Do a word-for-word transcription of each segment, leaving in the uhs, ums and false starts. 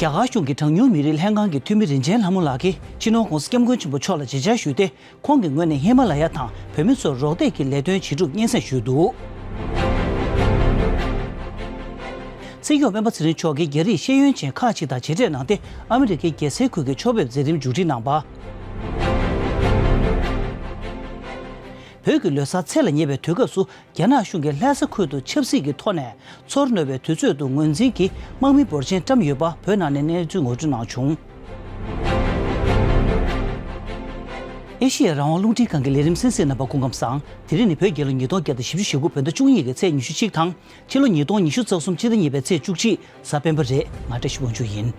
རྒྱ་གར་གཞུང་གི་གྲངས་ཉུང་མི་རིགས་ལྷན་ཁང་གི་འཐུས་མི་རིན་ཆེན་ལྷ་མོ་ལགས་ཀྱིས་སྤྱི་ནོར་༸གོང་ས་༸སྐྱབས་མགོན་ཆེན་པོ་མཆོག་ལ་མཇལ་བཅར་ཞུས་ཏེ། ཁོང་གི་ངོས་ནས་ཧི་མ་ལ་ཡ་དང་བོད་མི་ཚོར་རོགས་འདེགས་ཀྱི་ལས་དོན་བྱེད་གྲུབ་སྙན་སེང་ཞུས་འདུག། སྲིད་སྐྱོང་སྤེན་པ་ཚེ་རིང་མཆོག་གིས་རྒྱ་རིགས་ཤེས་ཡོན་ཅན་ཁག་ཅིག་དང་མཇལ་འཕྲད་གནང་སྟེ། ཨ་མི་རི་ཀའི་རྒྱལ་སའི་ཁུལ་གྱི་ཕྱོགས་ཕེབས་མཛད་རིམ་མཇུག་སྒྲིལ་གནང་བ། བོད་ཀྱི་ལོ་གསར་ཚད་ལ་ཉེ་བའི་དུས་སྐབས་སུ། རྒྱ་ནག་གཞུང་གིས་ལྷ་ས་ཁུལ་དུ་ཆབ་སྲིད་ཀྱི་ཐོག་ནས་ཚོར་རྣོ་བའི་དུས་ཚོད་དུ་ངོས་འཛིན་གྱིས་དམག་མི་འབོར་ཆེན་བཀྲམ་ཡོད་པ་བོད་ནང་ནས་གནས་ཚུལ་ངོ་སྤྲོད་གནང་བྱུང་། ཨེ་ཤི་ཡ་རང་དབང་རླུང་འཕྲིན་ཁང་གི་ལས་རིམ་གསན་གཟིགས་རྣམ་པ་སྐུ་ཁམས་བཟང་། དེ་རིང་ནི་བོད་རྒྱལ་ལོ་ཉིས་སྟོང་བརྒྱ་དང་བཞི་བཅུ་ཞེ་དགུ་བོད་ཟླ་བཅུ་གཉིས་ཀྱི་ཚེས་ཉི་ཤུ་གཅིག་དང་། ཕྱི་ལོ་ཉིས་སྟོང་ཉི་ཤུ་རྩ་གསུམ་ཕྱི་ཟླ་གཉིས་པའི་ཚེས་བཅུ་གཅིག་གཟའ་སྤེན་པ་རེད། ང་བཀྲ་ཤིས་དབང་ཕྱུག་ཡིན།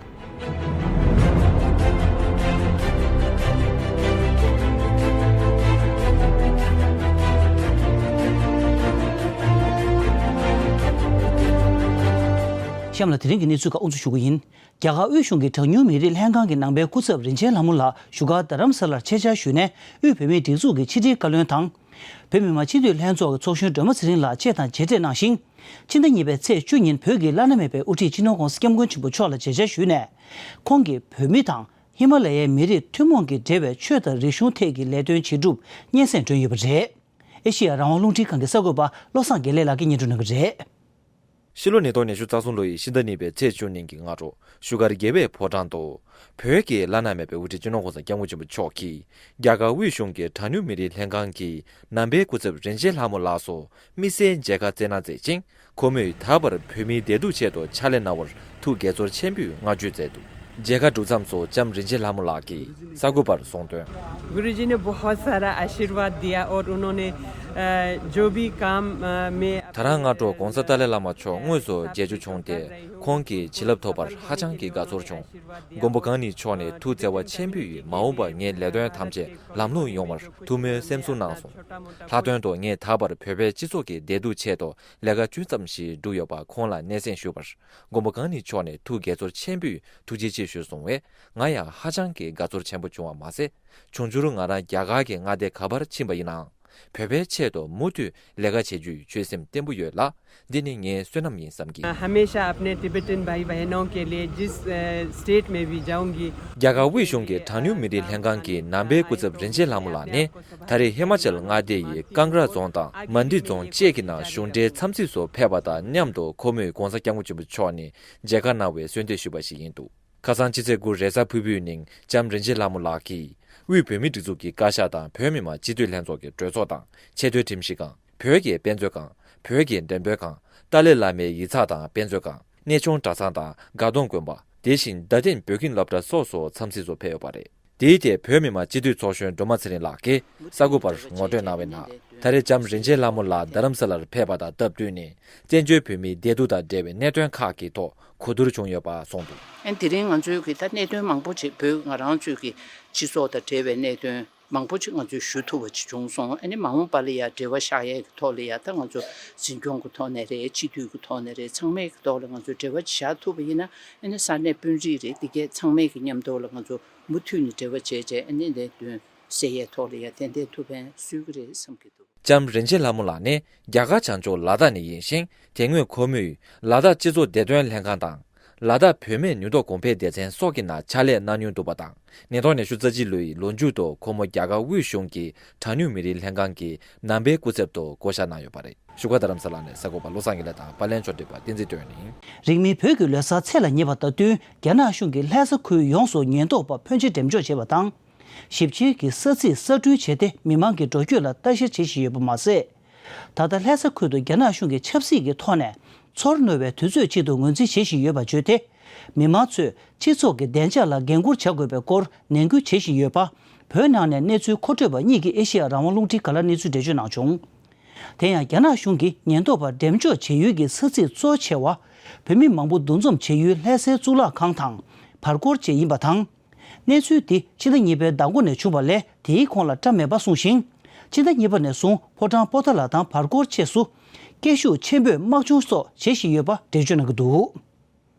གཤམ་ལ་དེ་རིང་གི་གནས་ཚུལ་ཁག་དབུ་འཛུགས་ཞུ་གི་ཡིན། རྒྱ་གར་དབུས་གཞུང་གི་གྲངས་ཉུང་མི་རིགས་ལྷན་ཁང་གི་ནང་པའི་སྐུ་ཚབ་རིན་ཆེན་ལྷ་མོ་ལགས་བཞུགས་སྒར་རྡ་རམ་ས་ལར་ཆེད་བཅར་ཞུས་ནས། དབུས་བོད་མིའི་སྒྲིག་འཛུགས་ཀྱི་ཕྱི་དྲིལ་བཀའ་བློན་དང་། བོད་མི་མང་སྤྱི་འཐུས་ལྷན་ཚོགས་ཀྱི་ཚོགས་གཞོན་སྒྲོལ་མ་ཚེ་རིང་ལགས་བཅས་དང་མཇལ་འཕྲད་གནང་ཞིང་། ཕྱི་ཟླ་གཉིས་པའི་ཚེས་བཅུ་ཉིན་བོད་ཀྱི་བླ་ན་མེད་པའི་དབུ་ཁྲིད་སྤྱི་ནོར་༸གོང་ས་༸སྐྱབས་མགོན་ཆེན་པོ་མཆོག་ལ་མཇལ་བཅར་ཞུས་ནས། ཁོང་གིས་བོད་མི་དང་ཧི་མ་ལ་ཡའི་མི་རིགས་ཐུན་མོང་གི་འབྲེལ་བའི་ཆོས་དང་རིག་གཞུང་ཐད་ཀྱི་ལས་དོན་བྱེད་གྲུབ་སྙན་སེང་བསྒྲོན་ཡོད་པ་རེད། ཨེ་ཤེ་ཡ་རང་དབང་རླུང་འཕྲིན་ཁང་གི་གསར་འགོད་པ་བློ་བཟང་དགེ་ལེགས་ལགས་ཀྱིས་སྙན་སྒྲོན་གནང་གི་རེད། ཕྱི་ལོ་ཉིས་སྟོང་ཉི་ཤུ་རྩ་གསུམ་ལོ་ཡི་ཕྱི་ཟླ་གཉིས་པའི་ཚེས་བཅུ་ཉིན་གྱི་སྔ་དྲོ། བཞུགས་སྒར་རྒྱལ་བའི་ཕོ་བྲང་དུ། བོད་ཀྱི་བླ་ན་མེད་པའི་དབུ་ཁྲིད་སྤྱི་ནོར་༸གོང་ས་༸སྐྱབས་མགོན་ཆེན་པོ་མཆོག་གིས། རྒྱ་གར་དབུས་གཞུང་གི་གྲངས་ཉུང་མི་རིགས་ལྷན་ཁང་གི་ནང་པའི་སྐུ་ཚབ་རིན་ཆེན་ལྷ་མོ་ལགས་སུ། དམིགས་བསལ་མཇལ་ཁ་བསྩལ་གནང་མཛད་ཅིང་། ཁོ་མོས་ད་བར་བོད་མིའི་བདེ་སྡུག་ཆེད་དུ་ཕྱག་ལས་གནང་བར་ཐུགས་དགྱེས་ཚོར་ཆེན་པོས་བསྔགས་བརྗོད་མཛད་འདུག། མཇལ་ཁ་གྲུབ་མཚམས་སུ་ལྕམ་རིན་ཆེན་ལྷ་མོ་ལགས་ཀྱིས་གསར་འགོད་པར་གསུངས་དོན། गुरु जी ने बहुत सारा आशीर्वाद दिया और उन्होंने, अ, जो भी काम, अ, मैं ད་རང་སྔ་དྲོ་༸གོང་ས་ཏཱ་ལའི་བླ་མ་མཆོག་དངོས་སུ་མཇལ་རྒྱུ་བྱུང་སྟེ། ཁོང་གི་བྱིན་རླབས་ཐོབ་པར་ཧ་ཅང་གི་དགའ་ཚོར་བྱུང་། མགོན་པོ་གང་ཉིད་མཆོག་ནས་ཐུགས་བརྩེ་བ་ཆེན་པོས་མ་འོངས་པར་ངའི་ལས་དོན་ཐམས་ཅད་ལམ་ལྷོང་ཡོང་བར་ཐུགས་སྨོན་སེམས་གསོ་གནང་སོང་། ལྷག་དོན་དུ་ངས་ད་བར་བོད་པའི་སྤྱི་ཚོགས་ཀྱི་བདེ་སྡུག་ཆེད་དུ་ལས་ཀ་ཅུང་ཙམ་ཞིག་བསྒྲུབས་ཡོད་པ་ཁོང་ལ་སྙན་སེང་ཞུས་པར། མགོན་པོ་གང་ཉིད་མཆོག་ནས་ཐུགས་དགྱེས་ཚོར་ཆེན་པོས་ཐུགས་རྗེ་ཆེ་ཞུས་གསུངས་པས། ང་ཡང་ཧ་ཅང་གི་དགའ་ཚོར་ཆེན་པོ་བྱུང་བ་མ་ཟད། འབྱུང་འགྱུར་ང་རང་རྒྱ་གར་གྱི་མངའ་སྡེ་ག་པར་ཕྱིན་པ་ཡིན་ནའང་། བོད་པའི་ཆེད་དུ་མུ་མཐུད་ལས་ཀ་བྱེད་རྒྱུའི་ཆོད་སེམས་བརྟན་པོ་ཡོད་ལ། འདི་ནི་ངའི་བསོད་ནམས་ཡིན་བསམ་གྱི། हमेशा अपने टिबेटन भाई बहनों के लिए जिस, अ, स्टेट में भी जाऊंगी। རྒྱ་གར་དབུས་གཞུང་གི་གྲངས་ཉུང་མི་རིགས་ལྷན་ཁང་གི་ནང་པའི་སྐུ་ཚབ་རིན་ཆེན་ལྷ་མོ་ལགས་ནི། ད་རེས་ཧི་མ་ཅལ་མངའ་སྡེ་ཡི་ཀང་གྲ་རྫོང་དང་མན་ཌི་རྫོང་བཅས་ཀྱི་ནང་གཞུང་འབྲེལ་འཚམས་གཟིགས་སུ་ཕེབས་པ་དང་མཉམ་དུ་ཁོ་མོས་༸གོང་ས་༸སྐྱབས་མགོན་ཆེན་པོ་མཆོག་ནས་མཇལ་ཁ་གནང་བའི་གསོལ་འདེབས་ཞུས་པ་ཞིག་ཡིན་འདུག། ཁ་སང་ཕྱི་ཚེས་དགུ་རེས་གཟའ་ཕུར་བུའི་ཉིན་ལྕམ་རིན་ཆེན་ལྷ་མོ་ལགས་ཀྱིས་དབུས་བོད་མིའི་སྒྲིག་འཛུགས་ཀྱི་བཀའ་ཤག་དང་བོད་མི་མང་སྤྱི་འཐུས་ལྷན་ཚོགས་ཀྱི་གྲོས་ཚོགས་དང་ཆེས་མཐོའི་ཁྲིམས་ཞིབ་ཁང་། བོད་ཀྱི་དཔེ་མཛོད་ཁང་། བོད་ཀྱི་འགྲེམས་སྤེལ་ཁང་། ཏཱ་ལའི་བླ་མའི་ཡིག་ཚགས་དང་དཔེ་མཛོད་ཁང་། གནས་ཆུང་གྲྭ་ཚང་དང་དགའ་གདོང་དགོན་པ། དེ་བཞིན་རྡ་སྟེང་བོད་ཁྱིམ་སློབ་གྲྭ་སོགས་སུ་འཚམས་གཟིགས་སུ་ཕེབས་ཡོད་པ་རེད། དེའི་ཐད་བོད་མི་མང་སྤྱི་འཐུས་ཚོགས་གཞོན་སྒྲོལ་མ་ཚེ་རིང་ལགས་ཀྱིས་གསར་འགོད་པར་ངོ་སྤྲོད་གནང་བའི་ནང་། ད་རེས་ལྕམ་རིན་ཆེན་ལྷ་མོ་ལགས་རྡ་རམ་ས་ལར་ཕེབས་པ་དང་སྟབས་བསྟུན་ནས། བཙན་བྱོལ་བོད་མིའི་བདེ་སྡུག་དང་འབྲེལ་བའི་གནད་དོན་ཁག་གི་ཐོག་གོ་བསྡུར་བྱུང་ཡོད་པ་གསུངས་འདུག། ཨ་ནི་དེ་རིང་ང་ཚོའི་གི་ད་གནད་དོན་མང་པོ་ཅིག་བོད་ང་རང་ཚོའི་གི་སྤྱི་ཚོགས་དང་འབྲེལ་བའི་གནད་དོན་མང་པོ་ཅིག་ང་ཚོས་ཞུ་ཐུབ་པ་ཅིག་བྱུང་སོང་། ཨ་ནི་མ་འོངས་པ་ལ་ཡ་འབྲེལ་བ་བཞག་ཡས་ཀྱི་ཐོག་ལ་ཡ་ད་ང་ཚོ་འཛིན་སྐྱོང་གི་ཐོག་ནས་རེད། སྤྱི་འཐུས་ཀྱི་ཐོག་ནས་རེད། ཚང་མའི་གི་ཐོག་ལ་ང་ཚོས་འབྲེལ་བ་ཅིག་བཞག་ཐུབ་པ་ཡིན་ན། ཨ་ནི་ས་གནས་དཔོན་རིགས་རེད། འདི་གས་ཚང་མའི་གི་མཉམ་དུ་ལ་ང་ཚོ་མུ་མཐུད་ནས་འབྲེལ་བ་བྱས་བྱས། ཨ་ནི་ལས་དོན་སེལ་ཡས་ཐོག་ལ་ཡ་ཏན་ཏན་ཐུགས་ཕན་གསོས་ཀྱི་རེད་བསམ་གྱི་འདུག། ལྕམ་རིན་ཆེན་ལྷ་མོ་ལགས་ནི་རྒྱ་གར་བྱང་ཕྱོགས་ལ་དྭགས་ནས་ཡིན་ཞིང་། དེ་སྔོན་ཁོ་མོས་ལ་དྭགས་སྤྱི་ཚོགས་བདེ་དོན་ལྷན་ཁང་དང་། ལ་དྭགས་བུད་མེད་ནུས་ཐོག་གོང་འཕེལ་སྡེ་ཚན་སོགས་ཀྱི་ནང་ཕྱག་ལས་གནང་མྱོང་འདུག་པ་དང་། ཉིས་སྟོང་ཉི་ཤུ་རྩ་གཅིག་ལོའི་ལོ་མཇུག་ཏུ་ཁོ་མོ་རྒྱ་གར་དབུས་གཞུང་གི་གྲངས་ཉུང་མི་རིགས་ལྷན་ཁང་གི་ནང་པའི་སྐུ་ཚབ་ཏུ་བསྐོ་གཞག་གནང་ཡོད་པ་རེད། བཞུགས་སྒར་རྡ་རམ་ས་ལ་ནས་གསར་འགོད་པ་བློ་བཟང་དགེ་ལེགས་དང་པར་ལེན་ཕྱོགས་སྒྲིག་པ་བསྟན་འཛིན་སྒྲོན་ཡིན། རིང་མིན་བོད་ཀྱི་ལོ་གསར་ཚེས་ལ་ཉེ་བ་དང་བསྟུན། རྒྱ་ནག་གཞུང་གིས་ལྷ་ས་ཁུལ་ཡོངས་སུ་ཉེན་རྟོག་པ་ཕོན་ཆེ་འགྲེམས་འཇོག་བྱས་པ་དང་། ཞིབ་བཤེར་གྱི་ས་ཚིགས་གསར་སྐྲུན་བྱས་ཏེ། མི་མང་གི་འགྲོ་སྐྱོད་ལ་ལྟ་བཤེར་བྱེད་བཞིན་ཡོད་པ་མ་ཟད། ད་ལྟ་ལྷ་ས་ཁུལ་དུ་རྒྱ་ནག་གཞུང་གིས་ཆབ་སྲིད་ཀྱི་ཐོག་ནས་ཚོར་རྣོ་བའི་དུས་ཚོད་ཅིག་ཏུ་ངོས་འཛིན་བྱེད་བཞིན་ཡོད་པ་བརྗོད་དེ། མི་མང་ཚོས་སྤྱི་ཚོགས་ཀྱི་བདེ་འཇགས་ལ་འགན་འཁུར་བྱ་དགོས་པའི་སྐོར་ནན་སྐུལ་བྱེད་བཞིན་ཡོད་པ། བོད་ནང་ནས་གནས་ཚུལ་མཁོ་སྤྲོད་པ་གཉིས་ཀྱིས་ཨེ་ཤེ་ཡ་རང་དབང་རླུང་འཕྲིན་ཁང་ལ་གནས་ཚུལ་འགྲེལ་བརྗོད་གནང་བྱུང་། དེ་ཡང་རྒྱ་ནག་གཞུང་གིས་ཉེན་རྟོག་པ་འགྲེམས་འཇོག་བྱེད་ཡུལ་གྱི་ས་ཚིགས་གཙོ་ཆེ་བ། བོད་མི་མང་པོ་འདུ་འཛོམས་བྱེད་ཡུལ་ལྷ་སའི་གཙུག་ལག་ཁང་དང་བར་སྐོར་བཅས་ཡིན་པ་དང་། གནས་ཚུལ་འདི་ཕྱི་ཟླ་གཉིས་པའི་ཟླ་མགོ་ནས་བྱུང་བ་ལས་དེའི་གོང་ལ་བཀྲམ་མེད་པ་གསུངས་ཤིང་། ཕྱི་ཟླ་གཉིས་པ་ནས་བཟུང་ཕོ་བྲང་པོ་ཏཱ་ལ་དང་བར་སྐོར་བཅས་སུ་སྐད་ཤུགས་ཆེན་པོས་དམག་སྦྱོང་སོགས་བྱེད་བཞིན་ཡོད་པ་འགྲེལ་བརྗོད་གནང་གི་འདུག།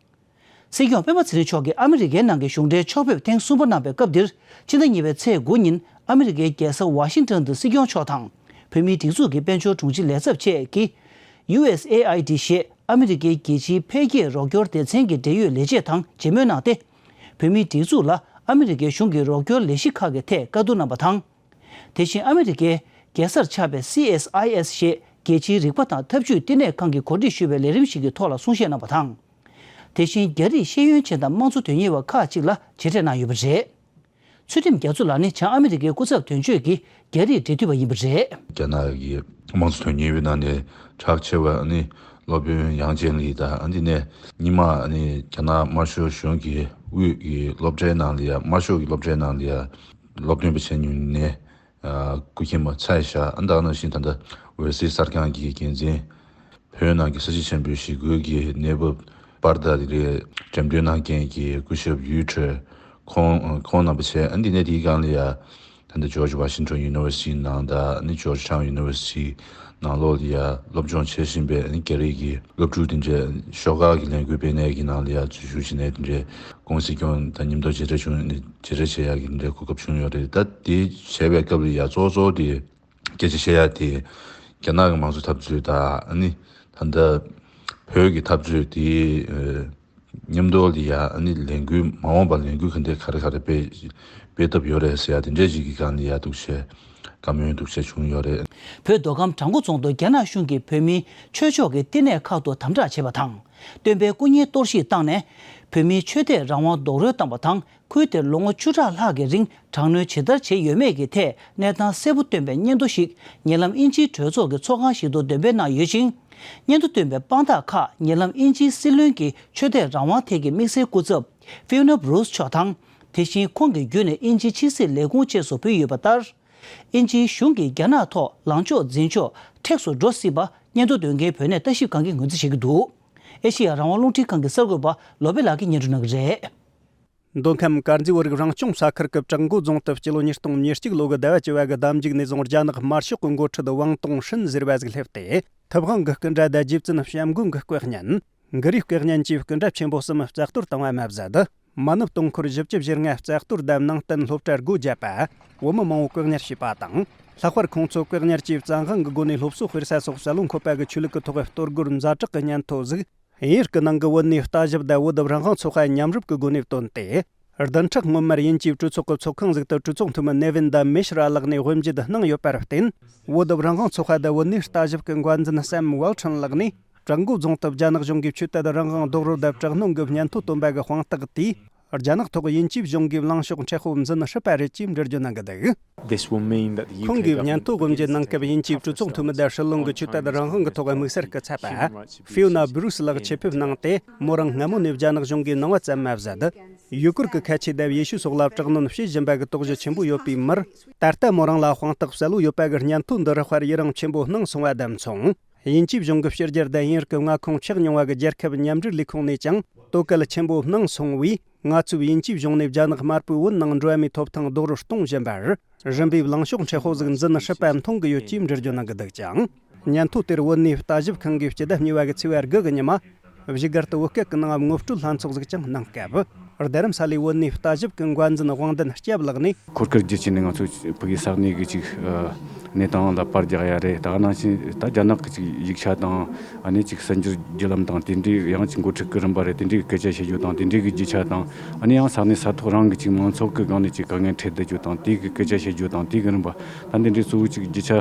སྲིད་སྐྱོང་སྤེན་པ་ཚེ་རིང་མཆོག་གིས་ཨ་མི་རི་ཀའི་ནང་གི་གཞུང་འབྲེལ་ཕྱོགས་ཕེབས་ཐེངས་གསུམ་པ་གནང་བའི་སྐབས་འདིར། ཕྱི་ཟླ་གཉིས་པའི་ཚེས་དགུ་ཉིན་ཨ་མི་རི་ཀའི་རྒྱལ་ས་ཝ་ཤིང་ཊོན་དུ་སྲིད་སྐྱོང་མཆོག་དང་། བོད་མིའི་སྒྲིག་འཛུགས་ཀྱི་དཔལ་འབྱོར་དྲུང་ཆེ་ལས་ཚབ་བཅས་ཀྱིས། ཡུ་ཨེས་ཨེ་ཨའི་ཌི་ཞེས་ ཨ་མི་རི་ཀའི་རྒྱལ་སྤྱིའི་འཕེལ་རྒྱས་རོགས་སྐྱོར་སྡེ་ཚན་གྱི་འབྲེལ་ཡོད་ལས་བྱེད་དང་མཇལ་མོལ་གནང་སྟེ། བོད་མིའི་སྒྲིག་འཛུགས་ལ་ཨ་མི་རི་ཀའི་གཞུང་གི་རོགས་སྐྱོར་ལས་གཞི་ཁག་གི་ཐད་བཀའ་བསྡུར་གནང་བ་དང་། དེ་བཞིན་ཨ་མི་རི་ཀའི་རྒྱལ་སར་ཆགས་པའི་སི་ཨེས་ཨའི་ཨེས་ཞེས་རྒྱལ་སྤྱིའི་རིག་པ་དང་འཐབ་ཇུས་བསྟི་གནས་ཁང་གིས་གོ་སྒྲིག་ཞུས་པའི་ལས་རིམ་ཞིག་གི་ཐོག་ལ་གསུང་བཤད་གནང་བ་དང་། དེ་བཞིན་རྒྱ་རིགས་ཤེས་ཡོན་ཅན་དང་དམངས་གཙོ་དོན་གཉེར་བ་ཁག་ཅིག་ལ་མཇལ་འཕྲད་གནང་ཡོད་པ་རེད། ཚུལ་ཁྲིམས་རྒྱ་མཚོ་ལགས་ནི་བྱང་ཨ་མི་རི་ཀའི་སྐུ་ཚབ་དོན་གཅོད་ཀྱི་རྒྱ་རིགས་འབྲེལ་མཐུད་པ་ཡིན་པ་རེད། རྒྱ་ནག་གི་དམངས་གཙོ་དོན་གཉེར་བའི་ནང་ནས་གྲགས་ཆེ་བ་ནི་སློབ་དཔོན་ཡང་ཅེན་ལི་དང་། འདི་ནས་སྔོན་མ་ནི་རྒྱ་ནག་དམར་ཤོག་གཞུང་གི་དབུས་ཀྱི་སློབ་གྲྭའི་ནང་ལ་ཡ། དམར་ཤོག་གི་སློབ་གྲྭའི་ནང་ལ་ཡ་སློབ་སྟོན་པ་བྱས་མྱོང་ནས། ཨ། སྐུ་མཁྱེན་མ་ཚའེ་ཞའོ། ཨ། ད་ག་ནང་བཞིན་ད་ལྟ་འོད་གསལ་གསར་ཁང་གི་འགན་འཛིན། བོད་ནང་གི་ས་བྱི་ཆེན་པོའི་གཞིས་ཁུལ་གྱི་གནས་བབ་པར་དང་དེ་འདྲའི་འགྲེམས་སྟོན་གནང་མཁན་གྱི་སྐུ་ཞབས་ཡུས་ཁྲེ། ཁོང་ཁོང་རྣམ་པ་བྱས། ཨ། འདི་ནས་དེའི་སྒང་ལ་ཡ། ད་ལྟ་ཇོརྗ་ཝ་ཤིང་ཊོན་ཡུ་ནི་ཝར་སི་ཊི་ནང་དང་། ཨ་ནི་ཇོརྗ་ཊའུན་ཡུ་ནི་ཝར་སི་ཊི་ནང་ལོགས་ལ་ཡ་སློབ་སྦྱོང་བྱེད་བཞིན་པའི། ཨ་ནི་རྒྱ་རིགས་ཀྱི་སློབ་ཕྲུག་དེ་འདྲས་ཤོག་ཁག་གི་ལས་འགུལ་སྤེལ་གནས་ཀྱི་ནང་ལ་ཡ་འཛུལ་ཞུགས་བྱས་ནས། དེ་འདྲས་ཀུང་སི་ཀྱོན་དང་མཉམ་དུ་མཇལ་འཕྲད་བྱུང་། མཇལ་འཕྲད་བྱེད་ཡག་གི་དེ་འདྲས་གོ་སྐབས་བྱུང་ཡོད་རེད། ད་དེ་བྱས་པའི་སྐབས་ལ་ཡ་གཙོ་བོ་གཙོ་བོ་དེ། སྐད་ཆ་བཤད་ཡ་དེ། རྒྱ་ནག་གི་དམངས་གཙོ་འཐབ་རྩོད་དང་། ཨ་ནི་ད་ལྟ་བོད་ཀྱི་འཐབ་རྩོད་དེ། ཨ། མཉམ་དུ་ལ་ཡ། ཨ་ནི་ལས་འགུལ། མ་འོངས་པར་ལས་འགུལ་ག་འདྲས་ག་རེ་ག་རེ་སྤེལ་སྤེལ་ཐབས་ཡོད་རེད་ཟེར་ཡ་དེ་འདྲས་ཅིག་གི་སྒང་ལ་ཡ་འདུག་བྱས། བཀའ་མོལ་འདུག་བྱས་བྱུང་ཡོད་རེད། བོད་མདོ་ཁམས་བྲག་འགོ་རྫོང་དུ་རྒྱ་ནག་གཞུང་གིས་བོད་མིའི་ཆོས་ཕྱོགས་ཀྱི་བསྟི་གནས་ཁག་ཏུ་དམ་དྲག་བྱས་པ་དང་། སྟོན་པའི་སྐུ་བརྙན་གཏོར་བཤིག་བཏང་ནས། བོད་མིའི་ཆོས་དད་རང་དབང་རྡོག་རོལ་བཏང་བ་དང་། ཁུལ་དེར་ལོ་ངོ་བཅུ་ཕྲག་ལྷག་གི་རིང་དྲག་གནོན་ཇི་ལྟར་བྱས་ཡོད་མེད་ཀྱི་ཐད་གནས་སྟངས་གསལ་པོ་སྟོན་པའི་སྙན་ཐོ་ཞིག་ཉེ་ལམ་དབྱིན་ཇིའི་གྲོས་ཚོགས་ཀྱི་ཚོགས་ཁང་ཞིག་ཏུ་འདོན་སྤེལ་གནང་ཡོད་ཅིང་། སྙན་ཐོ་བཏོན་པའི་དཔང་རྟགས་ཁག་ཉེ་ལམ་དབྱིན་ཇིའི་སྲིད་བློན་གྱི་ཆོས་དད་རང་དབང་ཐད་ཀྱི་དམིགས་བསལ་སྐུ་ཚབ་ཧྥིའུ་ན་བྷུ་རུ་སི་མཆོག་དང་། དེ་བཞིན་ཁོང་གི་བརྒྱུད་ནས་དབྱིན་ཇིའི་ཕྱི་སྲིད་ལས་ཁུངས་བཅས་སུ་ཕུལ་ཡོད་པ་ལྟར། དབྱིན་ཇིའི་གཞུང་གིས་རྒྱ་ནག་ཐོག་ལངས་ཕྱོགས་འཛིན་ཕྱོགས་མཁྲེགས་སུ་འགྲོ་སྲིད་པ་སྙན་ཐོ་འདོན་མཁན་བོད་གནས་ལྟ་ཞིབ་ཁང་གིས་ངོས་འཛིན་བྱེད་ཀྱི་འདུག་ཨེ་ཤེ་ཡ་རང་དབང་རླུང་འཕྲིན་ཁང་གི་གསར་འགོད་པ་བློ་བྷེ་ལགས་ཀྱིས་སྙན་སྒྲོན་གནང་གི་རེད། མདོ་ཁམས་དཀར་མཛེས་བོད་རིགས་རང་སྐྱོང་ས་ཁུལ་གྱི་བྲག་འགོ་རྫོང་དུ་སྤྱི་ལོ་ཉིས་སྟོང་ཉེར་གཅིག་ལོ་གི་ཟླ་བ་བཅུ་བ་གི་ཟླ་མཇུག་ནས་བཟུང་རྒྱ་ནག་དམར་ཤོག་གི་འགོ་ཁྲིད་ཝང་ཏུང་ཧྲིན་ཟེར་བ་ཟིག་སླེབས་ཏེ། ཐུབ་དབང་གི་སྐུ་འདྲ་དང་རྗེ་བཙུན་བྱམས་མགོན་གྱི་སྐུ་བརྙན། གུ་རུའི་སྐུ་བརྙན་བཅས་སྐུ་འདྲ་ཆེན་པོ་གསུམ་བཙག་གཏོར་བཏང་བ་མ་ཟད། མ་ནུབ་སྟོང་འཁོར་བཞི་བཅུ་ཞེ་ལྔ་བཙག་གཏོར་དང་ནང་བསྟན་སློབ་གྲྭར་སྒོ་བརྒྱབ་པ། བོད་མི་མང་བོ་བཀག་ཉར་བྱས་པ་དང་། ལྷག་པར་ཁོང་ཚོ་བཀག་ཉར་གྱིས་བཙན་དབང་གི་སྒོ་ནས་སློབ་གསོ་སྤེལ་ས་སོགས་གསལ་བོ་འཁོད་པ་གི་ཆོས་ལུགས་ཀྱི་ཐོག་གཏོར་རྒོལ་ཛ་དྲག་གི་སྙན་ཐོ་ཟིག་དབྱིན་ཡུལ་གྱི་ནང་གི་བོད་གནས་ལྟ་ཞིབ་དང་བོད་རང་དབང་ཚོགས་པ་མཉམ་རུབ་ཀྱི་སྒོ་ནས་བཏོན་ཏེ། བདུན་ཕྲག་སྔོན་མར་དབྱིན་ཇིའི་གྲོས་ཚོགས་ཀྱི་ཚོགས་ཁང་ཟིག་ཏུ་གྲོས་ཚོགས་འཐུས་མི་ནེ་ཝིན་དང་མེ་ཤི་ར་ལགས་ནས་དབུ་འབྱེད་གནང་ཡོད་པར་བརྟེན། བོད་རང་དབང་ཚོགས་པ་དང་བོད་གནས་ལྟ་ཞིབ་ཀྱི་འགོ་འཛིན་སེམ་ཝལ་ཁྲིན་ལགས་ནས། བྲག་འགོ་རྫོང་དུ་རྒྱ་ནག་གཞུང་གིས་ཆོས་དད་རང་དབང་རྡོག་རོལ་དང་དྲག་གནོན་གྱི་སྙན་ཐོ་བཏོན་པ་གི་དཔང་རྟགས་དེས། རྒྱ་ནག་ཐོག་དབྱིན་ཇིའི་གཞུང་གིས་གླེང་ཕྱོགས་མཁྲེགས་པོ་འཛིན་སྲིད་པ་རེད་ཅེས་འགྲེལ་བརྗོད་གནང་གི་འདུག This will mean that the UK ཁོང་གིས་སྙན་ཐོ་དབུ་འབྱེད་གནང་སྐབས་དབྱིན་ཇིའི་གྲོས་ཚོགས་འཐུས་མི་དང་སྲིད་བློན་གྱིས་ཆོས་དད་རང་དབང་གི་ཐོག་དམིགས་བསལ་སྐུ་ཚབ་པ་ཧྥིའུ་ན་བྷུ་རུ་སི་ལགས་ཆེད་ཕེབས་གནང་སྟེ། མོ་རང་སྔ་མོ་ནས་རྒྱ་ནག་གཞུང་གིས་གནང་བ་ཙམ་མ་ཟད། ཡུ་གུར་གྱི་ཁ་ཆེ་དང་ཡེ་ཤུ་སོགས་ལ་དྲག་གནོན་བྱེད་བཞིན་པ་གི་དོགས་གཞི་ཆེན་པོ་ཡོད་པའི་མིར། ད་ལྟ་མོ་རང་ལ་དཔང་རྟགས་གསལ་བོ་ཡོད་པ་གི་སྙན་ཐོ་འདི་རག་པར་ཡི་རང་ཆེན་པོ་གནང་སོང་བ་དང་མཚུངས། དབྱིན་ཇིའི་གཞུང་གི་ཕྱི་རྒྱལ་དང་དབྱིན་ཡུལ་གྱི་མངའ་ཁོངས་ཆགས་མྱོང་བ་གི་རྒྱལ་ཁབ་མཉམ་འབྲེལ་ལས་ཁུངས་ནས་ཀྱང་དོ་གལ་ཆེན་པོ་གནང་སོང་བས། ང་ཚོས་དབྱིན་ཇིའི་གཞུང་ནས་རྒྱ་ནག་དམར་པོའི་བོད་ནང་འགྲོ་བ་མིའི་ཐོབ་ཐང་རྡོག་རོལ་གཏོང་བཞིན་པར། རིམ་པས་གླེང་ཕྱོགས་མཁྲེགས་པོ་ཟིག་འཛིན་སྲིད་པ་མཐོང་གི་ཡོད་ཅེས་འགྲེལ་བརྗོད་གནང་གི་འདུག་ཅིང་། སྙན་ཐོ་དེར་བོད་གནས་ལྟ་ཞིབ་ཁང་གིས་སྤྱི་ཟླ་གཉིས་པ་གི་ཚེས་པ་དགུ་གི་ཉི་མ། བཞུགས་སྒར་དུ་བོད་སྐད་ཀྱི་ནང་ངོ་སྤྲོད་ལྷན་ཚོགས་ཟིག་ཀྱང་གནང་སྐབས། རྡ་རམ་ས་ལའི་བོད་གནས་ལྟ་ཞིབ་ཀྱི་འགོ་འཛིན་དབང་ལྡན་སྐྱབས་ལགས་ནས། འཁོར་སྐར་བརྒྱུད་བྱས་ནས་ང་ཚོ་ཕ་གིའི་ས་གནས་ཀྱི་ཅིག་གནས་སྟངས་ལ་པར་རྒྱག་ཡ་རེད། ད་ག་ནང་བཞིན་ད་རྒྱ་ནག་གི་ཅིག་ཡིག་ཆ་དང་། ཨ་ནི་ཅིག་གསར་འགྱུར་བརྒྱུད་ལམ་དང་། དེ་འདྲའི་ཡང་ཅིག་འགོ་ཁྲིད་ཀྱི་རིམ་པ་རེད། དེ་འདྲའི་གི་སྐད་ཆ་བཤད་རྒྱུ་དང་། དེ་འདྲའི་གི་རྒྱུ་ཆ་དང་། ཨ་ནི་ཡང་ས་གནས་ས་ཐོག་རང་གི་ཅིག་མང་ཚོགས་ཀྱི་སྒང་ནས་ཅིག་དཀའ་ངལ་འཕྲད་བསྡད་རྒྱུ་དང་། དེ་གི་སྐད་ཆ་བཤད་རྒྱུ་དང་། དེ་གི་རིམ་པ། ད་འདི་འདྲའི་གཙོ་བོ་ཅིག་རྒྱུ་ཆ་